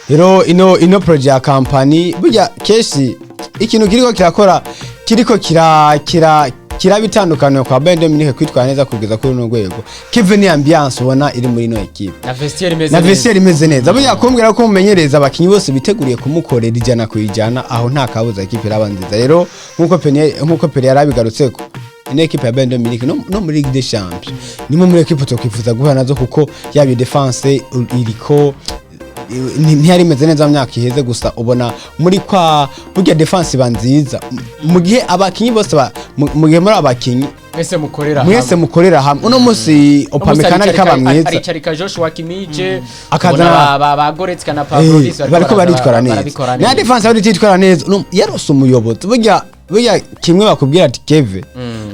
Rero ino projet ya Kompany, burya kenshi ikintu kiriko kirakora kiriko kira kira kiraba itandukaniro kwa Bayern Munich kwitwara neza kugeza kuri runo rwego, kive ni ambiance ubona iri muri ino equipe na vestiaire imeze na neza. Vestiaire imeze neza. Burya kumbwira ko mumenyereza abakinyi bose biteguriye kumukorera 100%, aho nta kabuza equipe iraba nziza. Rero nkuko Pele yarabigarutseko, ino equipe ya Bayern Munich no muri Ligue des Champions nimwe muri equipe tokwifuza guhura nazo, kuko yaba defense iriko ntiyari imeze neza mu myaka iheze. Gusa ubona muri kwa burya defense iba nziza mu gihe abakinyi bose mu gihe muri abakinyi mwese mukorera mwese hamwe. Mukorera hamwe. Uno munsi Upamecano ariko aba mwiza. Aricarika Joshua Kimmich, Akazana- akazana ba Goretzka na Pavlovic. Bariko baritwara neza barabikora na neza. defense bari titwara neza. Yarose umuyobozi. Burya kimwe bakubwira ati Keve,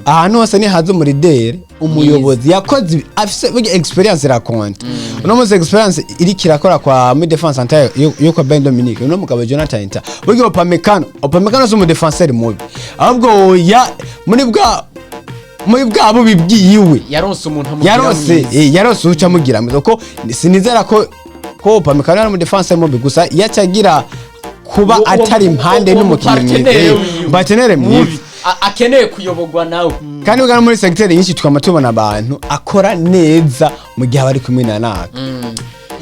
ahantu hose nihaza umurideri, umuyobozi yakoze afise burya experience irakonta. Uno munsi experience iriko irakora kwa muri defense centrale yo kwa Bayern Munich, uno mugabo Jonathan Tah. Burya Upamecano si umudefenseur mubi, ahubwo ya muri bwa bubi bwiwe yaronse umuntu amugira yarose mwiza. Yarose uca amugira mwiza, kuko sinizera ko Upamecano ari umudefenseur mubi, gusa iyo acagira kuba atari impande n'umukinnyi mwiza, partenaire wiwe. Partenaire mwiza. Mubi. Akeneye kuyoborwa nawe. Kandi bwa muri secteur nyinshi twama tubona abantu akora neza mu gihe aba ari kumwe na naka.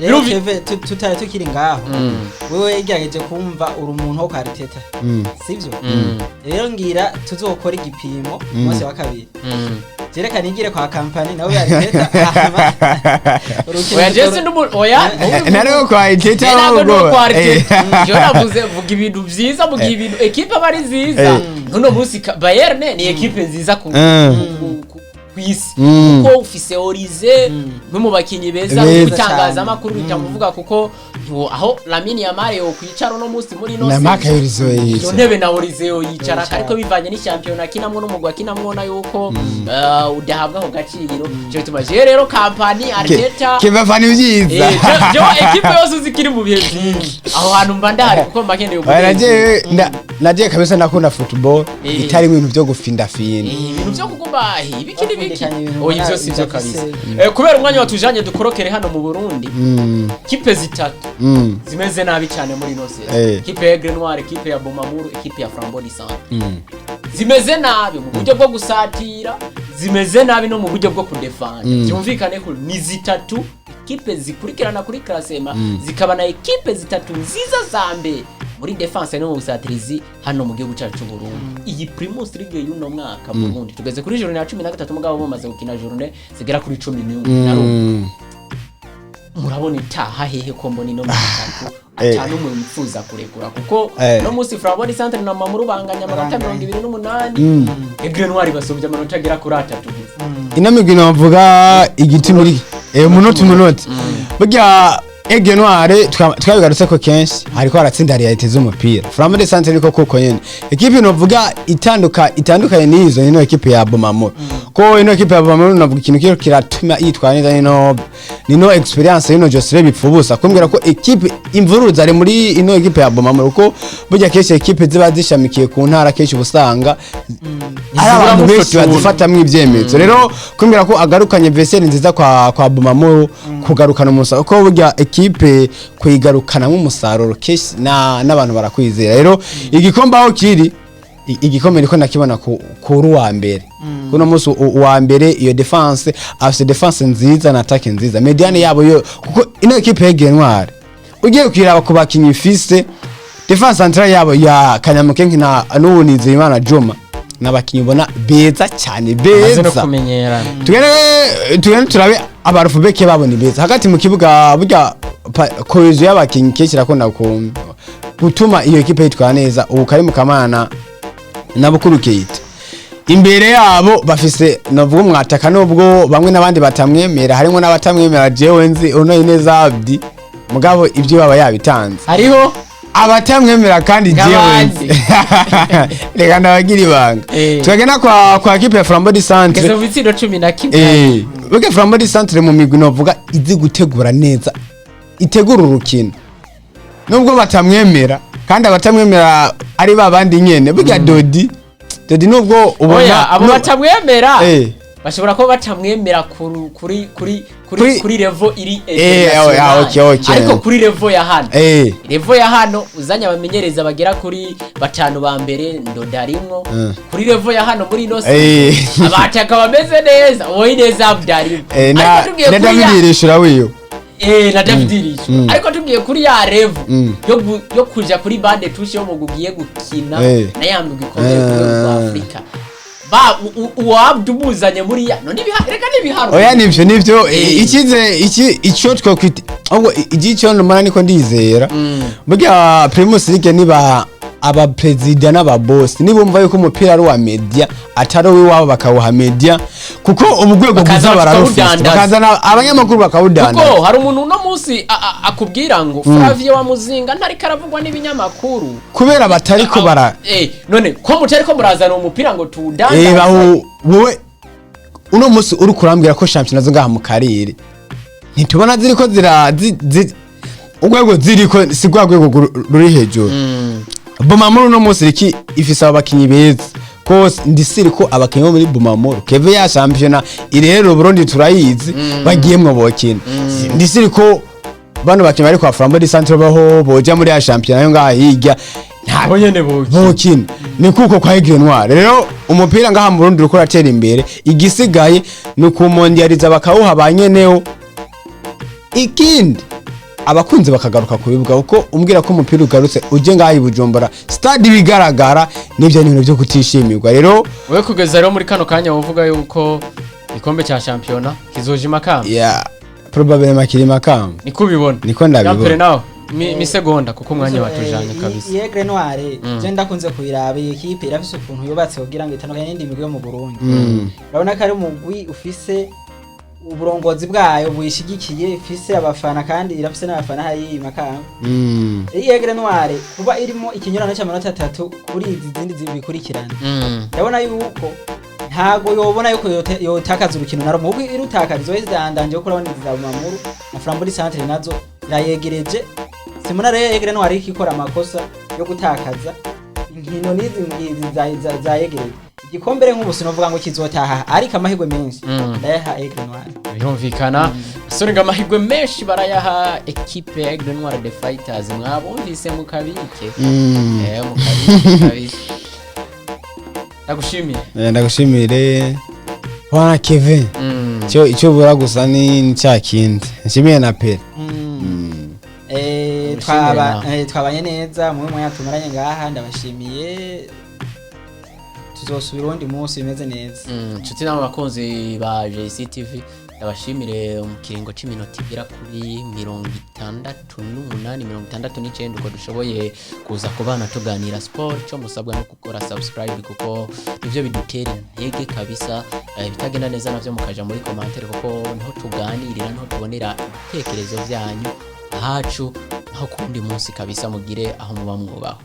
Rero Keve, tutari tukiri ngaho, wewe igerageje kumva uri umuntu wo kwa Arteta, sivyo? Rero ngira tuzokora igipimo umunsi wa kabiri, jerekana igire kwa Kompany nawe Arteta, hama urukino Oya, Jesse oya. Nariho kwa Arteta. Ntabwo ahubwo ni kwa Arteta. Jewe navuze vuga ibintu vyiza mu gihe ibintu ekipe aba ari nziza. Ntuno munsi Bayern ni ekipe nziza ku isi, kuko ufise Olise umwe mu bakinyi beza Beza. itangazamakuru bitamuvuga, kuko aho Lamine Yamal yokwicara uno munsi muri ino na Marc season, Olise iyo yica ntebe na Olise yicara, ariko bivanye n'ishampiyona akinamwo n'umugwi akinamwo na yuko udahabwa ako gaciro. Ico bituma jewe rero Kompany, Arteta Kevafana ibyiza. Jewe ekipe yose uzi ikiri mu bihe vyiza, aho hantu mba ndahari kuko mba nkeneye Oya, umunezero. najewe kabisa ndakunda football itari ibintu byo gufindafinda. Ibintu byo kuguma ibiki n'ibiki. Bapfundikanya ibintu Oya, ivyo ubona si vyo bidafise- kabisa. Kubera umwanya watujanye, dukorokere hano mu Burundi. Kipe zitatu zimeze nabi cyane muri ino saison: kipe ya Aigle Noir, ekipe ya Bumamuru, ekipe ya Flambeau du Centre. Zimeze nabi mu buryo bwo gusatira, zimeze nabi no mu buryo bwo kudefanda. Byumvikane ko ni zitatu ekipe zikurikirana kuri classement, zikaba na ekipe zitatu nziza za mbere muri defense no mu busatirizi hano mu gihugu cyacu cy'u Burundi. Iyi Primus League y'uno mwaka mu Burundi, tugeze kuri journée ya 13, mugabo bamaze gukina journée zigera kuri 11. Murabona itaha hehe, ko mbona ino minsi itatu atanu umwe wifuza kurekura? Kuko no munsi Flambeau du Centre na Mamuru banganya amanota Banganya. 28, Aigle Noir basumbye amanota agera kuri 3 gusa. Ino migwi navuga igiti muri umunota umunota. Burya Aigle Noir twabigarutse ko kenshi hariko haratsinda réalité z'umupira. Flambeau du Centre niko kuko nyene ekipe novuga itandukanye n'izo nino ekipe ya Bumamuru, ko ino ekipe ya Bumamuru navuga ikintu kiro kiratuma yitwara neza nino experience y'ino Joseph Bipfubusa, kumbwira ko ekipe imvururu zari muri ino ekipe ya Bumamuru, ko burya kenshi ekipe ziba zishamikiye ku ntara kenshi ubusanga ari abantu benshi bazifatamwo ibyemezo. Rero kumbwira ko agarukanye vestiaire nziza kwa Bumamuru, kugarukana umusaruro, ko burya ekipe kuyigarukanamo umusaruro kenshi n'abantu barakwizera. Rero igikombe aho kiri, igikombe niko nakibona kuri uwa mbere kuno munsi, uwa mbere iyo defense, afise defense nziza na attaque nziza, médiane yabo yo, kuko ino ekipe y'Aigle Noir ugiye kwiraba ku bakinyi ifise, defense centrale yabo ya Kanyamukenke na n'ubu Nizeyimana Juma. N'abakinyi ubona beza cyane, Bamaze no beza. kumenyerana. Tugende turabe abarufubeke babo ni beza hagati mu kibuga. Burya cohésion y'abakinyi kenshi irakunda gutuma iyo ekipe yitwara neza. Ubu Karimu Kamana na Bukuru Keita imbere yabo bafise, navuga umwataka, nubwo bamwe n'abandi batamwemera, harimo n'abatamwemera jewe nzi, uno Ineza Abdi, mugabo ibyo baba yabitanze. Hariho Abatamwemera kandi jewe Nk'abandi. nzi, reka ndabagira ibanga. Tukagenda kwa ekipe ya Flambeau du Centre. Ngeze mu bitsindo 11. Burya Flambeau du Centre mu migwi novuga izi gutegura neza, itegura urukino, nubwo batamwemera, kandi abatamwemera ari ba bandi nyene. Burya Dodi nubwo ubona Oya, abo batamwemera bashobora kuba batamwemera kuri kuri level iri international. Okay. Ariko kuri level ya hano, level ya hano, uzanye abamenyereza bagera kuri batanu ba mbere, ndodarimwo. Kuri level ya hano muri ino abataka bameze neza, wowe neza Abdarimwo. Na Ariko tugiye na kuri ya David Irishura wiyo. Na David Irishura. Ariko tugiye kuri ya level yo kuja kuri banc de touche yo mu gugiye gukina na ya migwi ikomeye ku rwego rwa Afrika, ba uwo Abdu umuzanye muri ya none reka nibiharuro. Oya, nivyo. Ikize iki ico twokwita ahubwo igico numara niko ndizera, burya Primus League niba abaperezida n'ababosi nibumva yuko umupira ari uwa media atari uw'iwabo, bakawuha media, kuko ubu rwego Bakaza bwiza bararufise. bakawudandaza. Bakazana abanyamakuru bakawudandaza. Kuko hari umuntu uno munsi akubwira ngo Flavio wa Muzinga ntariko aravugwa n'ibinyamakuru kubera batariko bara none ko mutariko murazana uwo mupira ngo tuwudandaze? Bahu wowe uno munsi uri kurambwira ko shampiyona zo ngaha mu karere ntitubona ziriko zira urwego ziriko si rwa rwego ruri hejuru. Bumamuru uno munsi riki ifise abo bakinyi beza kose, ndisiri ko abakinyi bo muri Bumamuru keve ya shampiyona irero Burundi turayizi bagiyemwo bokina, ndisiri ko bano bakinyi bari kwa Flambeau du Centre baho boja muri ya shampiyona yo ngaha hirya nta Nyene bokina. Bokina ni kuko kwa Aigle Noir. Rero umupira ngaha mu Burundi uriko uratera imbere, igisigaye ni ukumondializa bakawuha ba nyenewo, ikindi abakunzi bakagaruka kubibuga, kuko umbwira ko umupira ugarutse uje ngaha i Bujumbura, stade ibigaragara nivyo ni ibintu byo kutishimirwa rero. Wewe kugeza rero muri kano kanya wovuga yuko igikombe cya shampiyona kizoja Imakamba? Ya, probably makiri Makamba. Niko ubibona? Niko ndabibona. Yampere nawe misegonda kuko umwanya watujanye kabisa. Iyi Aigle Noir je ndakunze kuyiraba. Iyi kipe irafise ukuntu yubatse kugira ngo itandukanye n'indi migwi yo mu Burundi. Urabona ko ari umugwi ufise uburongozi bwayo buyishigikiye, ifise abafana, kandi irafise n'abafana hariya i Makamba. Iyi Aigle Noir kuba irimo ikinyurano cy'amanota 3 kuri izi zindi zibikurikirana, ndabona yuko ntago yobona yuko yotakaza urukino na rumwe, kuko irutakaza izo zidandanje, kuko urabona izi za Bumamuru na Flambeau du Centre nazo zirayegereje. Simona rero Aigle Noir iriko ikora amakosa yo gutakaza inkino n'izi ngizi zayegereje. Igikombe rero nk'ubu sinovuga ngo kizotaha, ariko amahirwe menshi ndayaha Aigle Noir. Birumvikana, basore, ngo amahirwe menshi barayaha ekipe ya Aigle Noir the Fighters. Mwabumvise, mukabike. Mukabike kabisa. Ndagushimiye. Ndagushimire wana Kevin. Icyo ubura gusa ni cya kindi nshimiye na Pere. Ngushimire nawe. Twabanye neza muri mwanya tumaranye ngaha, ndabashimiye. Tuzosubira uwundi munsi bimeze neza. Nshuti namwe bakunzi ba JCTV, ndabashimire. Mu kiringo cy'iminota igera kuri 68, 69, uko dushoboye kuza kubana tuganira sport. Icyo musabwa no gukora subscribe, kuko nivyo bidutera intege kabisa. Bitagenda neza navyo mukaja muri commentaire, kuko niho tuganirira, niho tubonera ibitekerezo byanyu. Ahacu naho kundi munsi kabisa, mugire aho muba mwubaho.